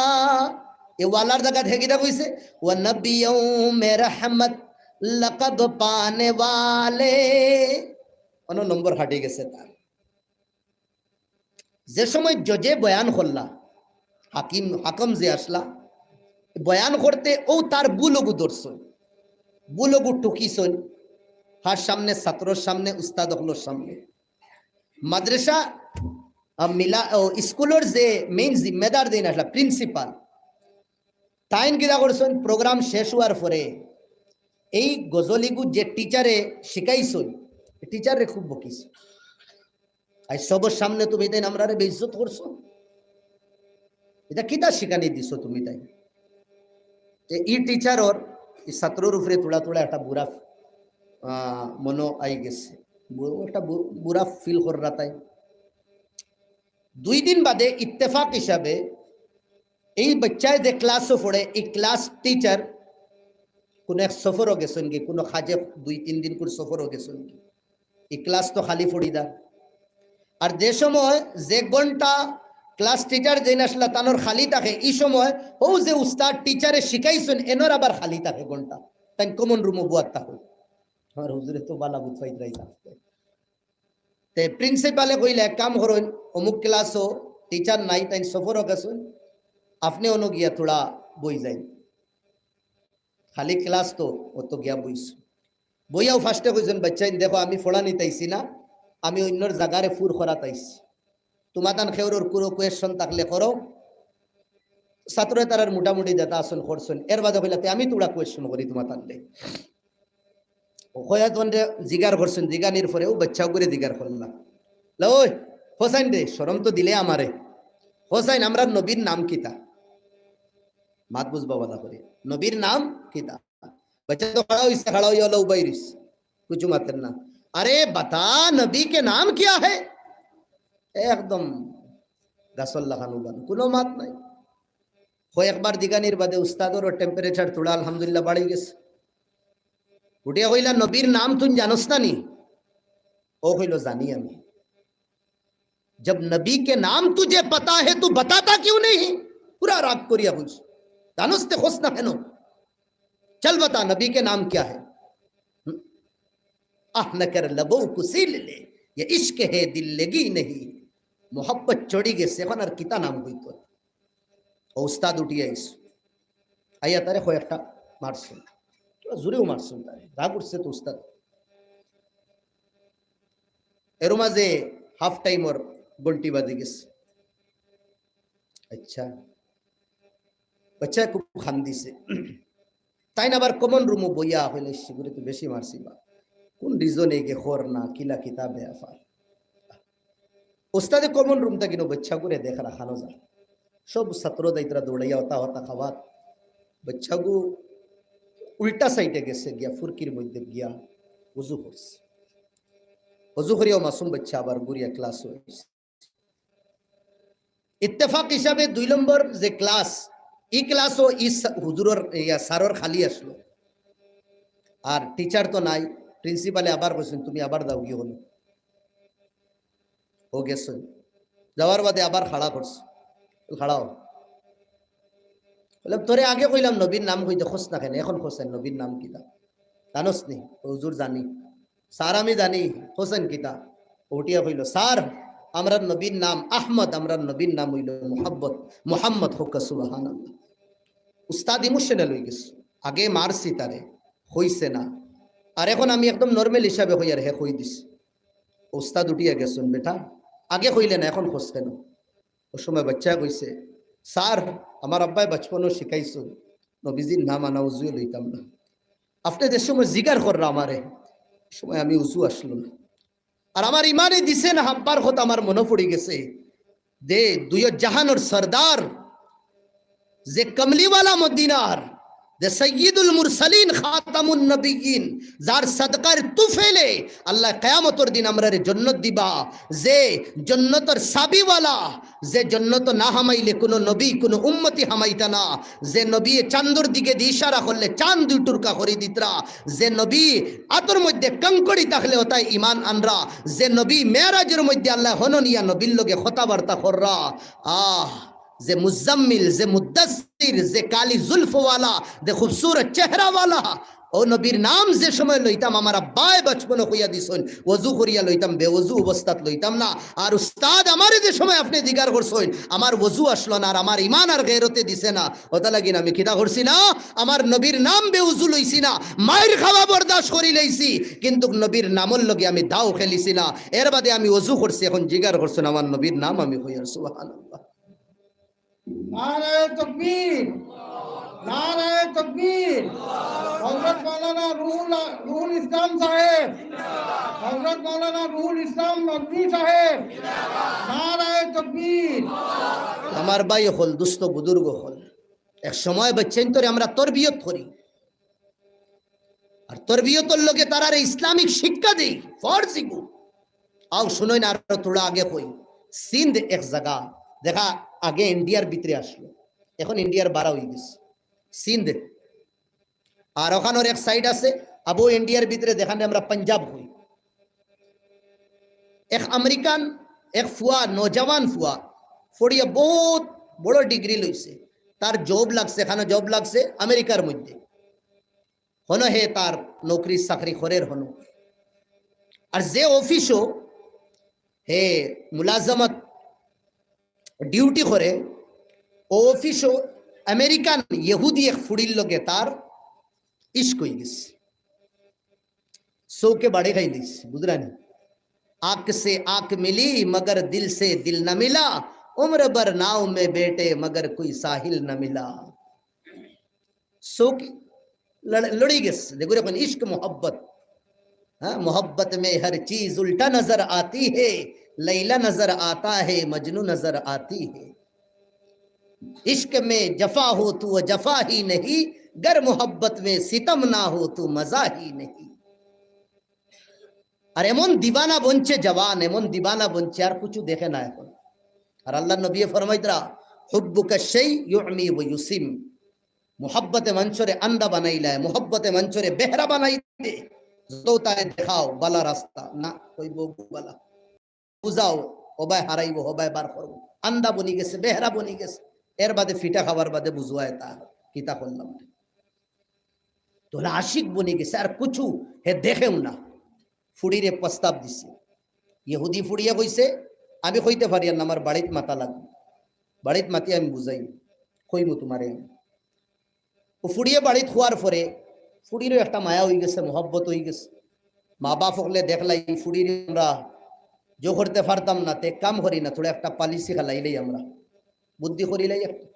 এ ওয়ালার জাগাত হে কিতা কইছে? "ও নবীও মে রহমত লকব পানে ওয়ালে।" অনো নম্বর ফাটি গেছে তার। যে সময় জজে বয়ান করলা, হাকিম, হাকম যে আসলা, বয়ান করতে অউ তার ভুলগু ধরছইন, ভুলগু টুকিছইন, হার সামনে, ছাত্রর সামনে, উস্তাদ অকলর সামনে। মাদ্রাসা, আহ, মিলা, ও, স্কুলর যে মেইন জিম্মেদার যেইন আসলা, প্রিন্সিপাল, তাইন কিতা করছইন, প্রোগ্রাম শেষ অওয়ার পরে এই গজলিগু যে টিচারে শিখাইছইন, টিচাররে খুব বকিছইন। আইজ সবর সামনে তুমি তাইন আমরারে বেইজ্জত করছো। ইতা কিতা শিখানি দিছো তুমি তাইন? তে ই টিচারর ই ছাত্রর উপরে থুড়া থুড়া একটা বুরা, আহ, মনো আই গেছে, বু-, একটা বু-, বুরা ফিল কররা তাই। দুই দিন বাদে ইত্তেফাক হিসাবে এই বাচ্চায় যে ক্লাসও পড়ে, এই ক্লাস টিচার কোনো এক সফরও গেছইন কি, কোনো কাজে দুই তিন দিন করে সফরও গেছইন কি, এই ক্লাস তো খালি পড়ি দা। আর যে সময় যে ঘন্টা ক্লাস টিচার যেইন আসলা তানর খালি থাকে, ই সময় ও যে উস্তাদ টিচারে শিখাইছইন এনর আবার খালি থাকে ঘন্টা, তাইন কমন রুমও বুয়াত থাকে। আমার হুজুরে তো বালা বুঝাইত রাইতা। তে প্রিন্সিপালে কইলা, "এক কাম করইন, অমুক ক্লাসও টিচার নাই, তাইন সফরও গেছইন, আপনে অনো গিয়া থুড়া বই যাইন।" খালি ক্লাস তো, অত গিয়া বইছইন। বইয়াও ফার্স্টে কইছইন, "বাচ্চাইন, দেখো, আমি পড়ানিত আইছি না, আমি অইন্যর জাগারে ফুর করাত আইছি। তুমাতান কেউরর কুনো কোয়েশন থাকলে করো।" ছাত্রয় তারার মোটামুটি যেতা আছইন করছইন। এর বাদে কইলা, "তে আমি থুড়া কোয়েশন করি তুমাতানরে।" ও কয়েকজনরে জিগার করছইন, জিগানির পরে ও বাচ্চাগুরে জিগার করলা, "লা ওই, হোসাইন রে, শরম তো দিলে আমারে। হোসাইন, আমরার নবীর নাম কিতা?" মাত বুঝবা বালা করি, "নবীর নাম কিতা?" বাচ্চা তো খাড়া অইছে, খাড়া অইয়া অলা উবাই রইছে, কুছু মাতের না। "আরে বাতা, নবী কে নাম কিয়া হে?" একদম গাছর লাখান উবান, কুনো মাত নাই। কয়েকবার জিগানির বাদে উস্তাদরও টেম্পারেচার থুড়া আলহামদুলিল্লাহ বাড়ি গেছে। উঠিয়া কইলা, "নবীর নাম তুই জানোস না নি?" ও কইলো, "জানি আমি।" "জব নবী কে নাম তুঝে পতা হে, তু বাতাতা কিউ নেহি?" পুরা রাগ করিয়া কইছে, "জানোস তে কস না কেন? চল বাতা, নবী কে নাম কিয়া হে?" হুম? "আহ না কর লবো কো সিল লে, ইয়ে ইশক হে দিল লগি নেহি।" মোহাব্বত চড়ি গেছে, এখন আর কিতা নাম কইতো? ও উস্তাদ উঠিয়া আইছে, আইয়া তারে কয়েকটা মারছইন, জোরেও মারছইন তারে, রাগ উঠছে তো উস্তাদ। এর মাঝে হাফ টাইমর ঘন্টি বাজি গেছে। আচ্ছা, বাচ্চায় খুব কান্দিছে। তাইন আবার কমন রুমও বইয়া কইলা, "ইশ, ইগুরে তো বেশি মারছি বা। কোন রিজনে গে খর না, কিলা কিতা বেয়াফার।" উস্তাদে কমন রুম থাকি নু বাচ্চাগুরে দেখরা খানো যায়। সব ছাত্র যাইতরা দৌড়াইয়া হতা হতা খাবার। বাচ্চাগু উল্টা সাইডে গেছে, গিয়া ফুরকির মধ্যে গিয়া উজু করছে। উজু করিয়াও মাসুম বাচ্চা আবার ঘুরিয়া ক্লাস অইছে। ইত্তেফাক হিসাবে দুই নম্বর যে ক্লাস, ই ক্লাসও ই সা-, হুজুরর, ইয়া, স্যারর খালি আসলো। আর টিচার তো নাই, প্রিন্সিপালে আবার কইছইন, "তুমি আবার যাও গিয়া অনো।" ও গেছইন। যাওয়ার বাদে আবার খাড়া করছে, "খাড়াও।" বললাম, "তোরে আগে কইলাম নবীর নাম কইতে, কস না কেনে, এখন কস নবীর নাম কিতা? জানোস নি?" "হুজুর জানি।" "স্যার, আমি জানি, কইন কিতা?" উঠিয়া কইলো, "স্যার, আমরার নবীর নাম আহমদ, আমরার নবীর নাম অইলো মোহাব্বত, মোহাম্মদ।" কউক্কা সুবহানাল্লাহ। উস্তাদ ইমোশনাল অই গেছে, আগে মারছি তারে, কইছে না, আর এখন আমি একদম নরমাল হিসাবে কইয়ার হে কই দিছে। উস্তাদ উঠিয়া গেছইন, "বেটা, আগে কইলে না, এখন কস কেনে?" ও সময় বাচ্চায় কইছে, "স্যার, আমার আব্বায় বাচপনো শিখাইছইন, নবীজির নাম আনা উজুয়ে লইতাম না। আপনে যে সময় জিগার কররা আমারে, ও সময় আমি উজু আসলো না। আর আমার ইমানে দিছে না, আব্বার কথা আমার মনো পড়ি গেছে। যে দুইও জাহানর সর্দার, যে কমলিওয়ালা মদিনার, যে সৈয়দুল মুরসালিন খাতামুন নবিয়্যিন, যার সদকার তুফেলে আল্লায় কিয়ামতর দিন আমরারে জন্নত দিবা, যে জন্নতর চাবিওয়ালা, যে জন্নত না হামাইলে কুনু নবী, কুনু উম্মতি হামাইতা না, যে নবীয়ে চান্দর দিকেদি ইশারা করলে চান্দ দুই টুকরা করি দিতরা, যে নবী আতর মধ্যে কংকড়ি থাকলে অতায় ইমান আনরা, যে নবী মেরাজর মধ্যে আল্লায় হনো নিয়া নবীর লগে কথাবার্তা কররা, আহ, যে মুজাম্মিল, যে মুদ্দাসসির, যে কালি জুলফওয়ালা, যে খুবসুরত চেহারাওয়ালা, ও নবীর নাম যে সময় লইতাম, আমার আব্বায় বাচপনো কইয়া দিছইন, ওযু করিয়া লইতাম, বেওযু অবস্থাত লইতাম না। আর উস্তাদ আমারে যে সময় আপনে জিগার করছইন, আমার ওযু আসলো না, আর আমার ইমান আর গেরতে দিছে না, অতা লাগিন আমি কিতা করছি না, আমার নবীর নাম বেওযু লইছি না, মাইর খাওয়া বরদাস্ত করি লইছি, কিন্তু নবীর নামর লগে আমি দাও খেলিছি না। এর বাদে আমি ওযু করছি, এখন জিগার করছইন, আমার নবীর নাম আমি কইয়ার। সুবহানাল্লাহ। নারায়ে তাকবীর, নারায়ে তাকবীর। হযরত মাওলানা রুহুল, রুহুল ইসলাম সাহেব, হযরত মাওলানা রুহুল ইসলাম নদভী সাহেব, নারায়ে তাকবীর। আমার ভাই অকল, দুস্ত বুজুর্গ অকল, এক সময় বাচ্চাইন্তরে আমরা তরবিয়ত করি, আর তরবিয়তর লগে তারারে ইসলামিক শিক্ষা দেই, ফরজ ইগু। আও শুনইন, আরো থুড়া আগে কই, সিন্ধ এক জাগা, দেখা আগে ইন্ডিয়ার ভিতরে আসলো, এখন ইন্ডিয়ার বারা অই গেছে সিন্ধ। আর ওখানোর এক সাইড আছে, আবু ইন্ডিয়ার ভিতরে যেখানে আমরা পাঞ্জাব কই। এক আমেরিকান, এক ফুয়া, নওজওয়ান ফুয়া, পড়িয়া বহুত বড় ডিগ্রি লইছে, তার জব লাগছে, এখানো জব লাগছে আমেরিকার মধ্যে। হনো হে তার নৌকরি চাকরি করের হনো। আর যে অফিসও হে মুলাজমত ডিউটি করে, ও অফিসও আমেরিকান ইহুদি এক ফুড়ির লগে তার ইশক অই গেছে। চউখে বাড়ি খাইলিছে, বুঝরা নি? आंख से आंख मिली मगर दिल से दिल न मिला, उम्र भर नाव में बैठे मगर कोई साहिल न मिला। চউখ লড়-, লড়ি গেছে, যেগুলো এখন ইশক মোহব্বত। हाँ, मोहब्बत में हर चीज उल्टा नजर आती है, लैला नजर आता है, मजनू नजर आती है। इश्क में जफा हो तो वो जफा ही नहीं, गर मोहब्बत में सितम ना हो तो मजा ही नहीं। আর এমন দিবানা বনছে জওয়ান, এমন দিবানা বনছে, আর কিছু দেখে না এখন। আর আল্লাহর নবী ফরমাইতরা, হুব্বুকা শাই ইউমি ওয়া ইউসিম। মোহব্বতে মানষরে আন্দা বানাইলায়, মোহব্বতে মানষরে বেহরা বানাই দে। যত তারে দেখাও বালা রাস্তা, না কইবো বালা। বুঝাও, হবায় হারাইবো, হবায় বার করবো। আন্দা বনি গেছে, বেহরা বনি গেছে। এর বাদে ফিটা খাবার বাদে বুঝওয়ায় তা কিতা করলাম। তো হলে আশিক বনি গেছে, আর কিছু হে দেখেও না। ফুড়িরে প্রস্তাব দিছে। ইহুদি ফুড়িয়ে কইছে, "আমি কইতে পারি আর না, আমার বাড়িত মাতা লাগবো। বাড়িত মাতি আমি বুঝাই, কইমু তোমারে আমি।" ও ফুড়িয়ে বাড়িত খোয়ার পরে ফুড়িরও একটা মায়া অই গেছে, মহব্বত অই গেছে। মা বাপ হকলে দেখলাই ফুড়িরে আমরা জো করতে পারতাম না, তে এক কাম করি না, থুড়া একটা পালিসি খেলাইলাই আমরা, বুদ্ধি করিলাই একটা।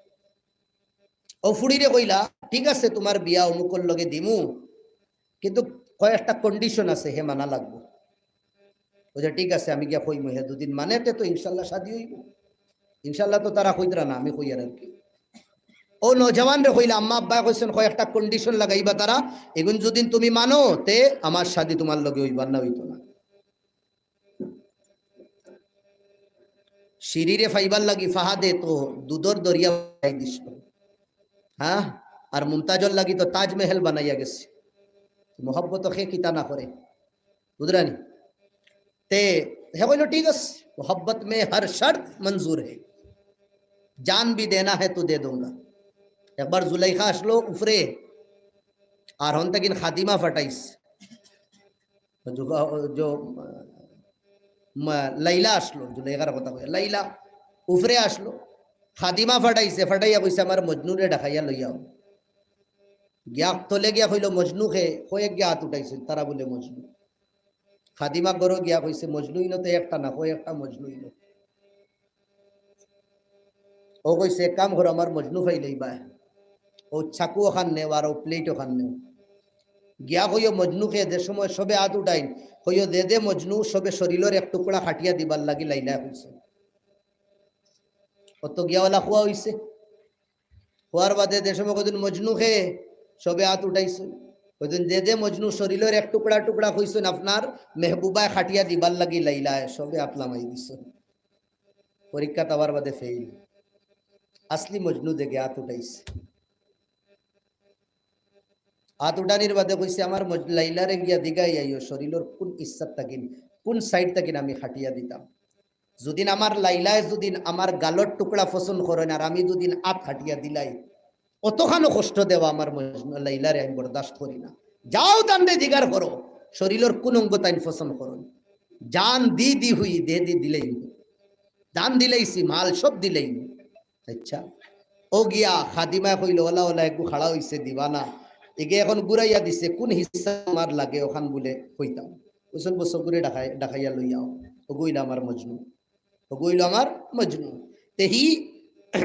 ও ফুড়িরে কইলা, "ঠিক আছে, তোমার বিয়া অমুকর লগে দিমু, কিন্তু কয়েকটা কন্ডিশন আছে, হে মানা লাগবো।" বুঝে, "ঠিক আছে, আমি গিয়া কইমু, হে দুদিন মানে তে তো ইনশাল্লাহ শাদি অইবো।" ইনশাল্লাহ তো তারা কইতরা না, আমি কইয়ার আর কি। ও নওজওয়ানরে কইলা, "আম্মা আব্বায় কইছইন, কয়েকটা কন্ডিশন লাগাইবা তারা, এগুন যুদি তুমি মানো, তে আমার শাদি তোমার লগে অইবার না অইতো না।" শিরিরে পাইবার লাগি ফাহাদে তো দুধর দরিয়া বানাই দিছিল, হ্যাঁ, আর মুমতাজর লাগি তো তাজমহল বানাইয়া গেছে। মহব্বত কে কিতা না করে, বুঝরা নি? তে হে কইলো, "ঠিক আছে, মোহব্বত মে হর শর্ত মঞ্জুর হে, জান ভি দেনা হে তো দে দুঙ্গা।" একবার জুলাইখা আসলো উপরে, আর হন তাকিন খাদিমা ফাটাইছে। জুবা-, জো-, মা-, লাইলা আসলো, জুলাইখার কথা কই, লাইলা উপরে আসলো, খাদিমা ফাটাইছে, ফাটাইয়া কইছে, "আমার মজনুরে ডাকাইয়া লইয়াও।" গিয়া তলে গিয়া কইলো, "মজনু খে?" কয়েক গিয়া আত উঠাইছে, তারা বলে মজনু। খাদিমা ঘরো গিয়া কইছে, "মজনু ইনো তো একটা না, কয়েকটা মজনু ইনো।" ও কইছে, "এক কাম করো, আমার মজনু পাইলাইবায়, ও চাকু ওখান নেও আর ও প্লেট ওখান নেও। গিয়া কইও মজনু খে, যে সময় সবে আত উঠাইন, কইও, 'দে দে মজনু,' সবে শরীলর এক টুকরা কাটিয়া দিবার লাগি লাইলায় কইছে।" ও তো গিয়া ওলা খোয়া অইছে। খোয়ার বাদে যে সময় কইছইন, "মজনু খে?" সবে আত উঠাইছইন। কইছইন, "দে দে মজনু," শরীলর এক টুকরা টুকরা কইছইন, "আপনার মেহবুবায় কাটিয়া দিবার লাগি লাইলায়," সবে আত লামাই দিছইন। পরীক্ষাত আবার বাদে ফেইল। আসলি মজনু দেখে আত উঠাইছে। আত উঠানির বাদে কইছে, "আমার মজ-, লাইলারে গিয়া দিগাই আইও, শরীলর কোন ইচ্ছাত থাকিন, কোন সাইড থাকিন আমি কাটিয়া দিতাম। যুদিন আমার লাইলায় যুদিন আমার গালর টুকরা পছন্দ করইন আর আমি যুদিন আত কাটিয়া দিলাই, অতখানো কষ্ট দেওয়া আমার মজনু, লাইলারে আমি বরদাস্ত করি না। যাও তানরে জিগার করো, শরীলর কোন অঙ্গ তাইন পছন্দ করইন। জান দি দি হুই, দে দি দিলেই হুই। জান দিলাইছি, মাল সব দিলেই হুই।" আচ্ছা, ও গিয়া খাদিমায় কইলো, "ওলা, ওলা, এগু খাড়া অইছে দিবানা। এগে এখন ঘুরাইয়া দিছে, কোন হিস্সা তোমার লাগে ওখান বুলে কইতাম।" কইছইন, "বস, ওগুরে ডাকাই-, ডাকাইয়া লইয়াও। ওগু অইলা আমার মজনু। ওগু অইলো আমার মজনু।" তে হি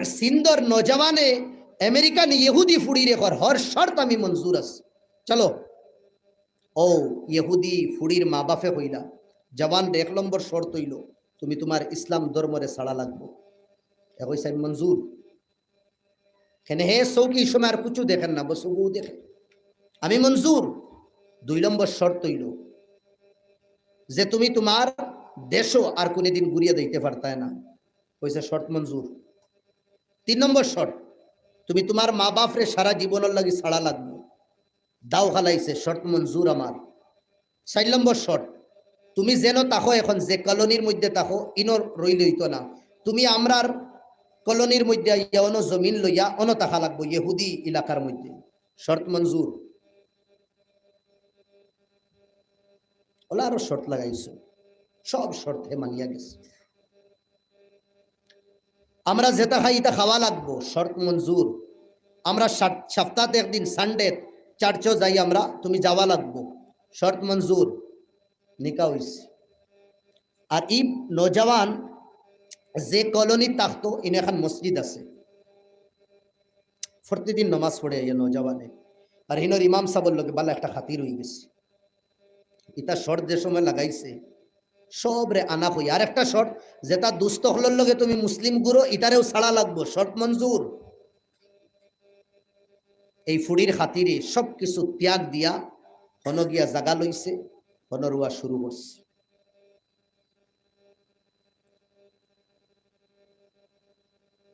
সিন্ধর নওজওয়ানে আমেরিকান ইহুদি ফুড়িরে কর, "হর শর্ত আমি মঞ্জুর আছি। চলো।" ও ইহুদি ফুড়ির মা বাপে কইলা, "জওয়ানরে, এক নম্বর শর্ত অইলো, তুমি তোমার ইসলাম ধর্মরে ছাড়া লাগবো।" হে কইছে, "আমি মঞ্জুর।" কেনে হে চউখে ই সময় আর কুচু দেখের না, বস অগু দেখে। আমি মঞ্জুর। দুই নম্বর শর্ত অইলো যে তুমি তুমার দেশো আর কুনুদিন ঘুরিয়া যাইতে পারতায় না। কইছে, শর্ত মঞ্জুর। তিন নম্বর শর্ত, তুমি তুমার মা-বাফরে সারা জীবনর লাগি ছাড়া লাগবো। দাও খালাইছে, শর্ত মঞ্জুর আমার। চাইর নম্বর শর্ত, তুমি যেনো থাকো, এখন যে কলোনির মধ্যে থাকো, ইনো রইলে অইতো না। তুমি আমরার কলোনির মধ্যে আইয়া অনো জমিন লইয়া অনো থাকা লাগবো, ইহুদি এলাকার মধ্যে। শর্ত মঞ্জুর। অলা আরো শর্ত লাগাইছে, সব শর্ত হে মানিয়া গেছে। আমরা যেটা খাই, ইটা খাওয়া লাগবো, শর্ত মঞ্জুর। আমরা সাপ-, সপ্তাহত একদিন সানডে চার্চো যাই আমরা, তুমি যাওয়া লাগবো, শর্ত মঞ্জুর। নিকা অইছে। আর ই নওজওয়ান যে কলোনিত থাকতো, ইনো এখান মসজিদ আছে, প্রতিদিন নমাজ পড়ে এই নওজওয়ানে। আর হিনর ইমাম সাবর লগে বালা একটা খাতির অই গেছে। ইতা শর্ত যে সময় লাগাইছে, সবরে আনা কই। আর একটা শর্ত, যেটা দুস্ত অকলর লগে তুমি মুসলিম ঘুরো, ইতারেও ছাড়া লাগবো, শর্ত মঞ্জুর। এই ফুড়ির খাতিরে সব কিছু ত্যাগ দিয়া হনো গিয়া জাগা লইছে, হনো রুয়া শুরু করছে।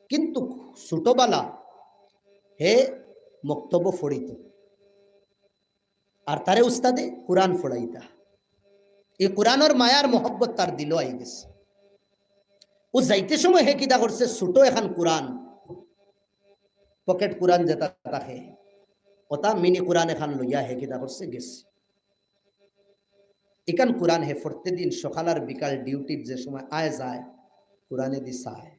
কিন্তু ছোটবালা হে মক্তবো পড়িত, আর তারে উস্তাদে কুরআন পড়াইতা। এই কুরআনর মায়ার মহব্বত তার দিলো আই গেছে। ও যাইতে সময় হে কিতা করছে, ছোট এখান কুরআন, পকেট কুরআন যেটা থাকে, ওটা মিনি কুরআন এখান লইয়া হে কিতা করছে, গেছে। ইখান কুরআন হে প্রতিদিন সকাল আর বিকাল ডিউটির যে সময় আয় যায়, কুরআনেদি চায়,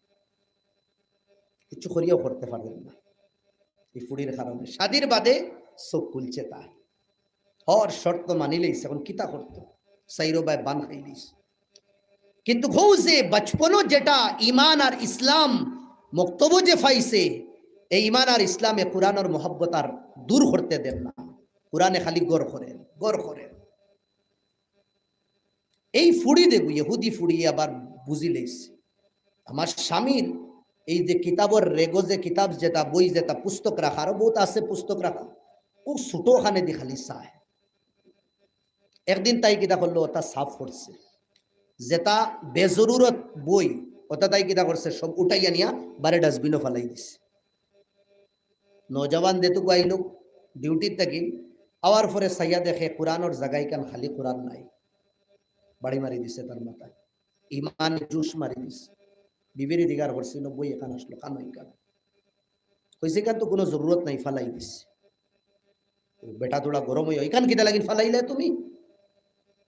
কিছু করিয়াও করতে পারের না। এই ফুড়ির কারণে শাদির বাদে চউখ খুলছে তার। হর শর্ত মানিলাইছে, এখন কিতা করতো? চাইরো বায় বান খাইলিছে। কিন্তু হউ যে বচপনো যেটা ইমান আর ইসলাম মক্তবো যে পাইছে, এই ইমান আর ইসলামে কুরআনর মহব্বত আর দূর করতে দের না। কুরআনে খালি গর করের, গর করের। এই ফুড়ি দেখো, ইহুদি ফুড়ি আবার বুঝিলাইছে, আমার স্বামীর এই যে কিতাবর রেগো যে কিতাব যেটা, বই যেটা, পুস্তক রাখা, আরো বহুত আছে পুস্তক রাখা, ও ছোট খানেদি খালি চায়। একদিন তাই কিতা করলো, ওটা সাফ করছে, যেটা বেজরুরত বই, ওটা তাই কিতা করছে, সব উঠাইয়া নিয়া বারে ডাস্টবিনো ফালাই দিছে। নওজওয়ান যেটুকু আইলো ডিউটির থাকি, আওয়ার পরে চাইয়া দেখে কুরআনর জাগা ইখান খালি, কুরআন নাই। বাড়ি মারি দিছে তার মাথায়, ইমানে জুশ মারি দিছে। বিবিরে জিগার করছিল, "বই এখান আসলো, কানো ইখান?" কইছে, "ইখান তো কুনু জরুরত নাই, ফালাই দিছে।" বেটা থুড়া গরম অইয়া, "ইখান কিতা লাগিন ফালাইলে তুমি?"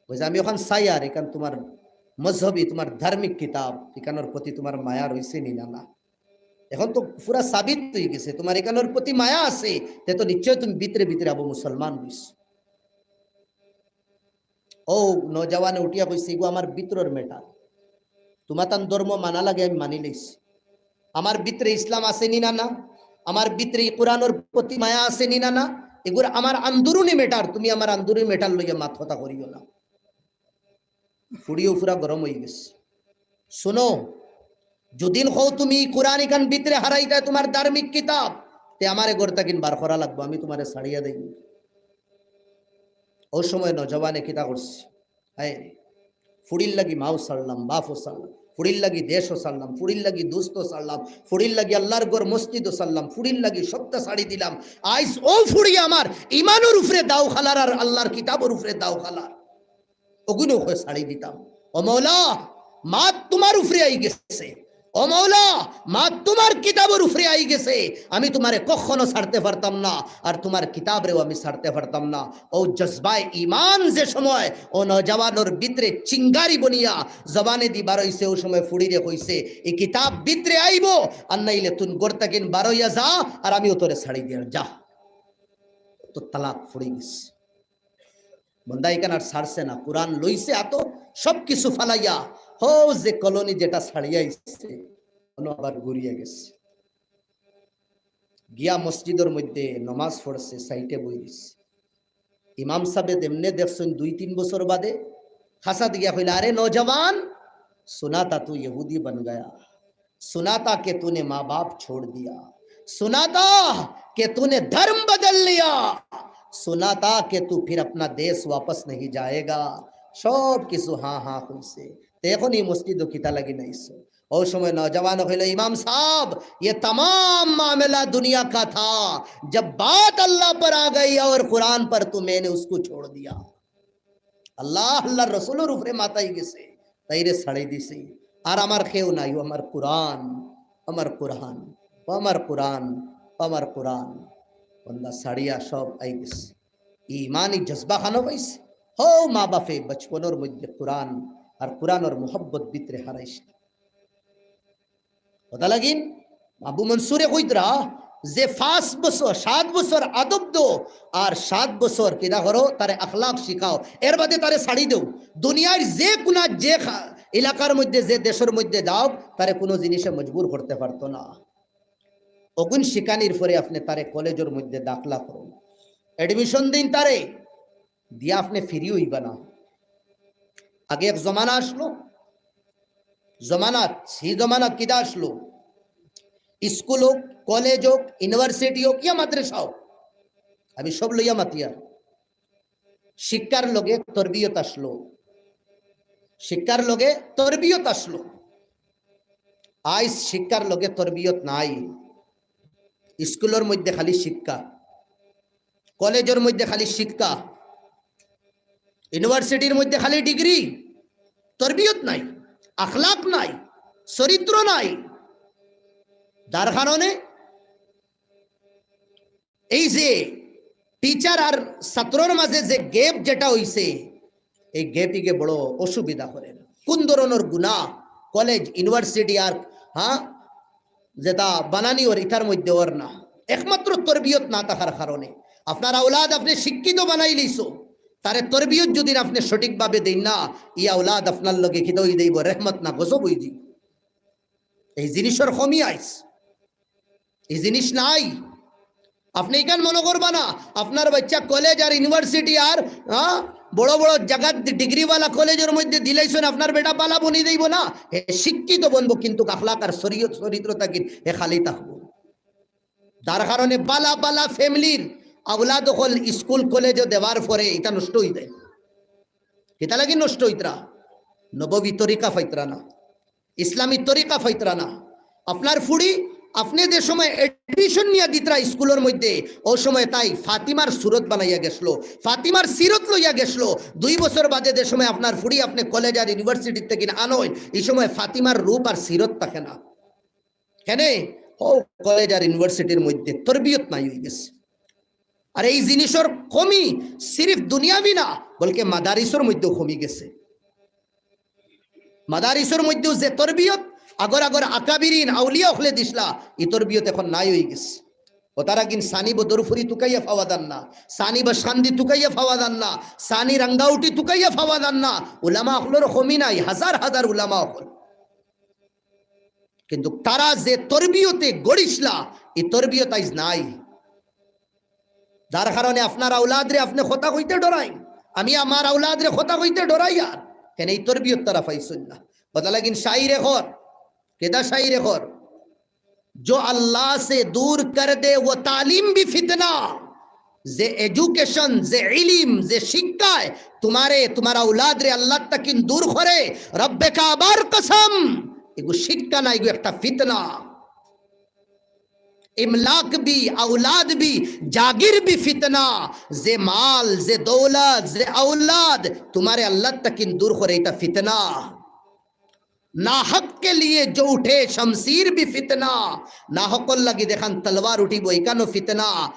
কইছে, "আমি ওখান চাইয়ার, ইখান তুমার মজহবি, তুমার ধার্মিক কিতাব, ইখানর প্রতি তুমার মায়া রইছে নি না?" না, এখন তো পুরা সাবিত অই গেছে, তুমার ইখানর প্রতি মায়া আছে, তে তো নিশ্চয় তুমি ভিতরে ভিতরে আবো মুসলমান অইছো। ও নওজওয়ানে উঠিয়া কইছে, "ইগু আমার ভিতরর matter, তুমাতান ধর্ম মানা লাগে, আমি মানিলাইছি। আমার ভিতরে ইসলাম আছে নি না না, আমার ভিতরে ই কুরআনর প্রতি মায়া আছে নি না না, ইগুর আমার আন্দুরুনি matter, তুমি আমার আন্দুরুনি matter লইয়া মাত কথা করিও না।" ফুড়িও পুরা গরম অই গেছে। শুনো, যুদিন কও তুমি কুরআন ইখান ভিতরে হারাইতায় তুমার ধার্মিক কিতাব, তে আমারে ঘর থাকিন বার করা লাগবো, আমি তুমারে ছাড়িয়া দেই। ও সময় নওজওয়ানে কিতা করছে? হায় রে, ফুড়ির লাগি মাও ছাড়লাম, বাপও ছাড়লাম, ফুড়ির লাগি দেশও ছাড়লাম, ফুড়ির লাগি দুস্ত ছাড়লাম, ফুড়ির লাগি আল্লাহর ঘর মসজিদও ছাড়লাম, ফুড়ির লাগি সবটা ছাড়ি দিলাম। আইজ ও ফুড়ি আমার ইমানর উপরে দাও খালার আর আল্লাহর কিতাবর উপরে দাও খালার। ওগুলো কয় ছাড়ি দিতাম। ও মৌলা, মাত তুমার উপরে আই গেছে। ও মৌলা, মাত তুমার কিতাবর উপরে আই গেছে। আমি তুমারে কখনো ছাড়তে পারতাম না, আর তুমার কিতাবরেও আমি ছাড়তে পারতাম না। ও জজবায়ে ইমান যে সময় ও নওজওয়ানর ভিতরে চিঙ্গারি বনিয়া জবানেদি বারইছে, ও সময় ফুড়িরে কইছে, "ই কিতাব ভিতরে আইবো, আর নাইলে তুন ঘর থাকিন বারইয়া যা, আর আমিও তোরে ছাড়ি দিয়ার, যা।" তো তালাক ফুড়ি গেছে। বন্দা ইখান আর ছাড়ছে না, কুরআন লইছে আতো, সব কিছু ফালাইয়া, হউ যে কলোনি যেটা ছাড়িয়া আইছে, অনো আবার ঘুরিয়া গেছে। গিয়া মসজিদর মধ্যে নমাজ পড়ছে, সাইডে বই দিছে। ইমাম সাবে যেমনে দেখছইন দুই তিন বছর বাদে, খাসাত গিয়া কইলা, "আরে নওজওয়ান, সুনা থা তু ইহুদি বন গয়া।" سنا تھا کہ تو نے ماں باپ چھوڑ دیا، सुना था कि तूने धर्म बदल लिया, सुना था कि तू फिर अपना देश वापस नहीं जाएगा। সব কিছু হ্যাঁ হ্যাঁ কইছে। তে এখন ই মসজিদো কিতা লাগি নাইছো? ও সময় নওজোয়ান কইলো, "ইমাম সাব, ये तमाम मामला दुनिया का था, जब बात अल्लाह पर आ गई और कुरान पर, तो मैंने उसको छोड़ दिया।" আল্লাহ, আল্লাহর রসুলর উপরে মাত আই গেছে, তাইরে ছাড়ি দিছি। আর আমার কেউ নাই, ও আমার কোরআন, আমার কোরআন, ও আমার কোরআন, ও আমার কোরআন। বন্দা ছাড়িয়া সব আই গেছে। ইমানি জজবা খানো পাইছে। হো মা বাপে বচপনর মধ্যে কোরআন আর কোরআনর মোহব্বত ভিতরে হারাইছে। কথা লাগিন, আবু মনসুরে কইতরা যে পাঁচ বছর, সাত বছর আদব দো, আর সাত বছর কিতা করো, তারে আখলাক শিখাও, এর বাদে তারে ছাড়ি দেও। দুনিয়ার যে কোনা যে খা-, এলাকার মধ্যে, যে দেশর মধ্যে যাও, তারে কোনো জিনিসে মজবুর করতে পারতো না। অগুন শিখানির পরে আপনে তারে কলেজর মধ্যে দাখলা করুন, admission দিন তারে, দিয়া আপনে free অইবা না। আগে এক জমানা আসলো, জমানাত, সেই জমানাত কিতা আসলো? স্কুল হোক, কলেজ হোক, ইউনিভার্সিটি হোক, ইয়া মাদ্রাসা হোক, আমি সব লইয়া মাতিয়ার। শিক্ষার লগে তরবিয়ত আসলো, শিক্ষার লগে তরবিয়ত আসলো। আইজ শিক্ষার লগে তরবিয়ত নাই। স্কুলর মধ্যে খালি শিক্ষা, কলেজর মধ্যে খালি শিক্ষা, ইউনিভার্সিটির মধ্যে খালি ডিগ্রি, তরবিয়ত নাই, আখলাক নাই, চরিত্র নাই। যার কারণে এই যে টিচার আর ছাত্রর মাঝে যে গ্যাপ যেটা অইছে, এই গ্যাপ ইগে বড় অসুবিধা করে। কোন ধরনর গুনা কলেজ, ইউনিভার্সিটি আর, হ্যাঁ, যেটা বানানি ওর ইতার মধ্যে ওর না, একমাত্র তরবিয়ত না থাকার কারণে। আপনার আওলাদ আপনে শিক্ষিত বানাই লইছো, তারে তরবিয়ত যদি আপনে সঠিকভাবে দেইন না, ই আওলাদ আপনার লগে কিতা অই যাইবো, রহমত না গজব অই যাইবো। এই জিনিসর কমি আইছে। ই জিনিস নাই। আপনে ইখান মনো করবা না, আপনার বাচ্চা কলেজ আর ইউনিভার্সিটি আর, হ্যাঁ, বড় বড় জাগাত ডিগ্রিওয়ালা কলেজর মধ্যে দিলাইছইন, আপনার বেটা বালা বনি যাইবো না। হে শিক্ষিত বনবো, কিন্তু আখলাক আর শরীয়ত চরিত্র থাকি হে খালি থাকবো। যার কারণে বালা বালা ফ্যামিলির আওলাদ অকল স্কুল কলেজো দেওয়ার পরে ইতা নষ্ট অই যায়। কিতা লাগি নষ্ট অইতরা? নববী তরিকা পাইতরা না, ইসলামী তরিকা পাইতরা না। আপনার ফুড়ি, আপনে যে সময় admission নিয়া দিতরা স্কুলর মধ্যে, ও সময় তাই ফাতিমার সুরত বানাইয়া গেছলো, ফাতিমার সিরত লইয়া গেছলো। দুই বছর বাদে যে সময় আপনার ফুড়ি আপনে কলেজ আর ইউনিভার্সিটি থাকি আনইন, ই সময় ফাতিমার রূপ আর সিরত থাকে না। কেনে? ও কলেজ আর ইউনিভার্সিটির মধ্যে তরবিয়ত নাই অই গেছে। আর এই জিনিসর কমি সিরিফ দুনিয়াবি না, বলকে মাদারিসর মধ্যেও কমি গেছে। মাদারিসর মধ্যেও যে তরবিয়ত আগর আগর আকাবিরিন আউলিয়া অকলে দিছলা, ই তরবিয়ত এখন নাই অই গেছে। ও তারা কিন সানি বদরপুরি তুকাইয়া পাওয়া যার না, সানি বসকান্দি তুকাইয়া পাওয়া যার না, সানি রাঙ্গাউটি তুকাইয়া পাওয়া যার না। উলামা অকলর কমি নাই, হাজার হাজার উলামা অকল। কিন্তু তারা যে তরবিয়তে গড়িছলা, ই তরবিয়ত আইজ নাই। যার কারণে আপনার আওলাদরে আপনে কথা কইতে ডরাইন, আমি আমার আওলাদরে কথা কইতে ডরাই। আর কেনে? ই তরবিয়ত তারা পাইছইন না। কথা লাগিন শাইরে কর, কেদা শাইরে কর, "जो अल्लाह से दूर कर दे वो तालीम भी फितना।" যে এডুকেশন, যে ইলিম, যে শিক্ষায় তোমারে, তোমার আওলাদরে আল্লাহ তাকিন দূর করে, রব্বে কাবার কসম, এগু শিক্ষা না, এগু একটা ফিতনা। ইমলাক ভি, আওলাদ ভি, জাগির ভি ফিতনা। যে মাল, যে দৌলত, যে আওলাদ তোমারে আল্লাহ তাকিন দূর করে, এটা ফিতনা। নাহক কে লিয়ে জো উঠে শমশির ভি ফিতনা। নাহকর লাগি যেখান তলোয়ার উঠিবো, ইখানও ফিতনা।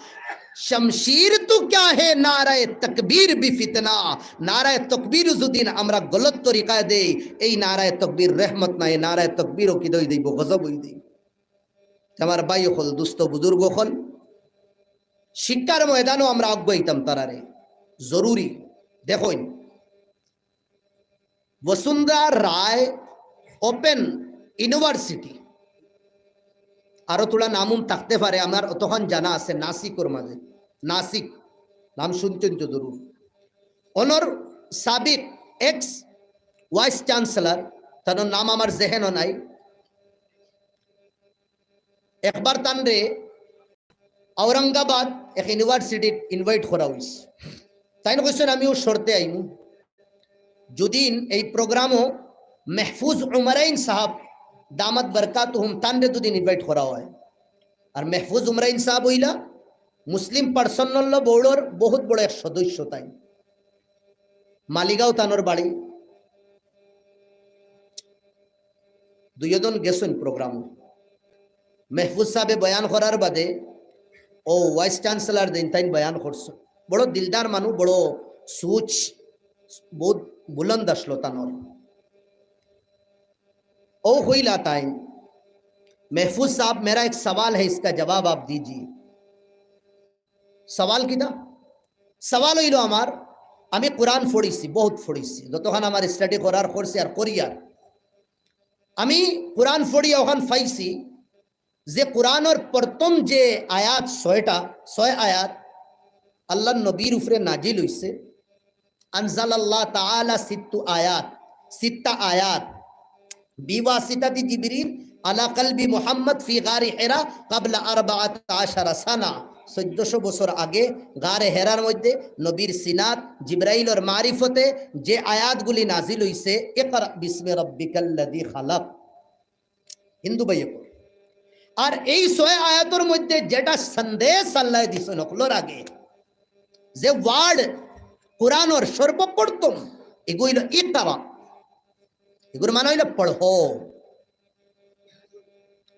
শমশির তো ক্যা হে, নারায়ে তকবীর ভি ফিতনা। নারায়ে তকবীর যুদিন আমরা গলত তরিকায় দেই, এই নারায়ে তকবীর রহমত নায়, নারায়ে তকবীরও কিতা অই যাইবো, গজব অই যাইবো। আমার ভাই অকল, দুস্ত বুজুর্গ অকল, শিক্ষার ময়দানও আমরা আগুয়াইতাম তারারে, জরুরি। দেখইন, বসুন্ধরা রায় ওপেন ইউনিভার্সিটি, আরো থুড়া নামুম থাকতে পারে, আমার অতখান জানা আছে নাসিকর মাঝে, নাসিক নাম শুনছইন তো জরুর। অনর সাবেক এক্স ভাইস চ্যান্সেলর, তার নাম আমার জেহেনও নাই, একবার তানরে আওরঙ্গাবাদ এক ইউনিভার্সিটিত ইনভাইট করা অইছে। তাইন কইছইন, "আমিও শর্তে আইমু, যুদিন এই প্রোগ্রামও মেহফুজ উমরাইন সাহেব দামাত বারকাতুহুম তানরে যুদিন ইনভাইট করা অয়।" আর মেহফুজ উমরাইন সাহেব অইলা মুসলিম পার্সোনাল ল বোর্ডর বহুত বড় এক সদস্য। তাইন মালিগাঁও তানর বাড়ি। দুইজন গেছইন প্রোগ্রামো। মেহফুজ সাহেবে বয়ান করার বাদে অউ ভাইস চ্যান্সেলর দিন তাইন বয়ান করছইন। বড় দিলদার মানুষ, বড় সুচ, বহুত বুলন্দ আসলো তানর। অউ কইলা তাইন, "महफूज साहब, मेरा एक सवाल है, इसका जवाब आप दीजिए।" সওয়াল কিতা? সওয়াল অইলো আমার, আমি কোরআন পড়ছি, বহুত পড়ছি, যতখান আমার স্টাডি করার করছি আর করিয়ার। আমি কোরআন পড়িয়া অখান পাইছি যে কোরআনর প্রথম যে আয়াত ছয়টা, ছয় আয়াত আল্লাহর নবীর উপরে নাজিল অইছে। আনজালাল্লাহ তাআলা সিত্তু আয়াত, সিত্তা আয়াত, বিওয়াসিতাতি জিবরিল আলা কলবি মুহাম্মদ ফি গারি হিরা ক্বাবলা আরবাআতা আশারা সানা। চৌদ্দশো বছর আগে গারে হেরার মধ্যে নবীর সিনাত জিবরাইলর মারিফতে যে আয়াতগুলি নাজিল অইছে, ইকরা বিসমি রাব্বিকাল্লাযী খালাক। হিন্দু ভাই অকল। আর এই ছয় আয়াতর মধ্যে যেটা সন্দেশ আল্লাহ দিছইন হকলর আগে, যে ওয়ার্ড কোরআনর সর্বপ্রথম, এগু অইলো ইকরা, এগুর মানে অইলো পড়ো।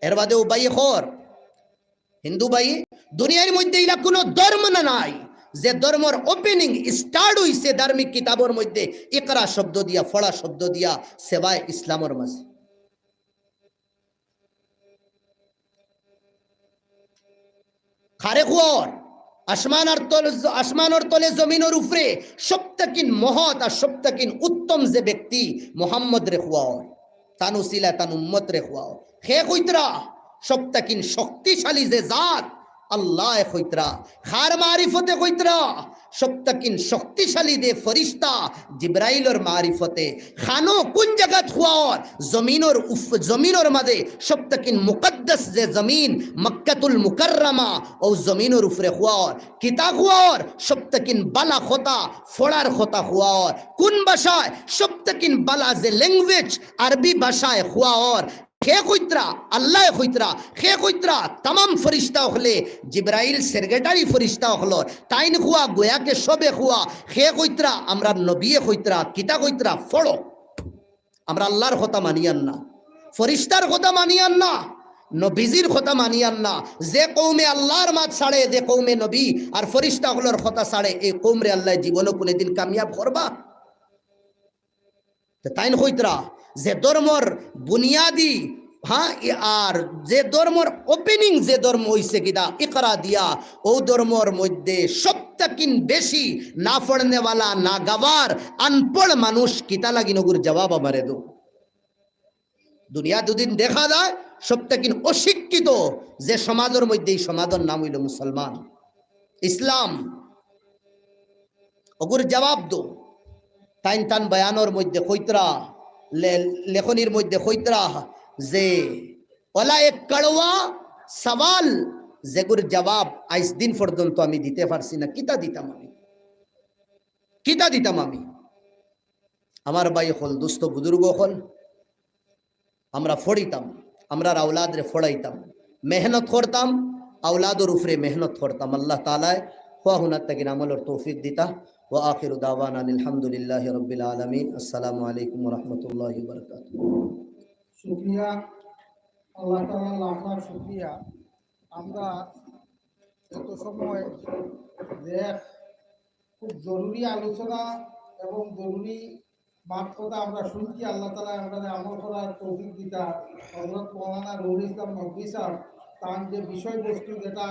এর বাদে ও ভাই অকল, হিন্দু ভাই, দুনিয়ার মধ্যে ইলা কোনো ধর্ম না নাই যে ধর্মর ওপেনিং স্টার্ট অইছে ধার্মিক কিতাবর মধ্যে ইকরা শব্দ দিয়া, পড়া শব্দ দিয়া, সেবায় ইসলামর মাঝে। কারে কওয়া অর? আসমান আর তল-, আসমানর তলে জমিনর উপরে সবতাকিন মহৎ আর সবতাকিন উত্তম যে ব্যক্তি, মোহাম্মদরে কওয়া অর, তান উসিলা তান উম্মতরে কওয়া অর। কে কইতরা? সবতাকিন শক্তিশালী যে জাত, আল্লায় কইতরা। কার মারিফতে কইতরা? সবতাকিন শক্তিশালী যে ফরিস্তা জিব্রাইলর মারিফতে। কানো কুন জাগাত কওয়া অর? জমিনর উফ-, জমিনর মাঝে সবতাকিন মুকদ্দাস যে জমিন মক্কাতুল মুকাররমা, অউ জমিনর উপরে কওয়া অর। কিতা কওয়া অর? সবতাকিন বালা কথা, পড়ার কথা কওয়া অর। কুন ভাষায়? সবতাকিন বালা যে ল্যাঙ্গুয়েজ, আরবি ভাষায় কওয়া অর। কে কইতরা? আল্লায় কইতরা। কে কইতরা? তামাম ফরিস্তা অকলে, জিব্রাইল সেক্রেটারি ফরিস্তা অকলর। তাইন কওয়া, গয়াকে সবে কওয়া। কে কইতরা? আমরার নবিয়ে কইতরা। কিতা কইতরা? পড়ো। আমরা আল্লার কথা মানিয়ার না, ফরিস্তার কথা মানিয়ার না, নবীজির কথা মানিয়ার না। যে কওমে আল্লার মাত ছাড়ে, যে কওমে নবী আর ফরিস্তা অকলর কথা ছাড়ে, এই কওমরে আল্লায় জীবনো কুনুদিন কামিয়াব করবা? তে তাইন কইতরা যে ধর্মর বুনিয়াদি, হ্যাঁ, ই-, আর যে ধর্মর ওপেনিং যে ধর্ম অইছে কিতা ইকরা দিয়া, অউ ধর্মর মধ্যে সবতাকিন বেশি না পড়নেওয়ালা, না গাওয়ার, আনপড় মানুষ কিতা লাগিন? অগুর জবাব আমারে দেও। দুনিয়া দুদিন দেখা যায় সবতাকিন অশিক্ষিত যে সমাজর মধ্যে, ই সমাজর নাম অইলো মুসলমান, ইসলাম। অগুর জবাব দেও। তাইন তান বয়ানর মধ্যে কইতরা, লে-, লেখনির মধ্যে কইতরা যে ওলা এক কড়ওয়া সওয়াল, যেগুর জবাব আইজ দিন পর্যন্ত আমি দিতে পারছি না। কিতা দিতাম আমি? কিতা দিতাম আমি? আমার ভাই অকল, দুস্ত বুজুর্গ অকল, আমরা পড়িতাম, আমরার আওলাদরে পড়াইতাম, মেহনত করতাম, আওলাদর উপরে মেহনত করতাম। আল্লাহ তাআলায় কওয়া হুনার তাকিন আমলর তৌফিক দিতা। ওয়া আখিরু দাওয়ানা আলহামদুলিল্লাহি রাব্বিল আলামিন। আসসালামু আলাইকুম ওয়া রাহমাতুল্লাহি ওয়া বারাকাতুহু। শুকরিয়া, আল্লাহ তাআলার লাখ লাখ শুকরিয়া। আমরা এত সময় যে খুব জরুরি আলোচনা এবং জরুরি মাত কথা আমরা শুনছি, আল্লাহ তাআলা আমরারে আমল করার তৌফিক দিতা। হযরত মাওলানা রুহুল ইসলাম নদভী সাহেব তান যে বিষয়বস্তু, যেটা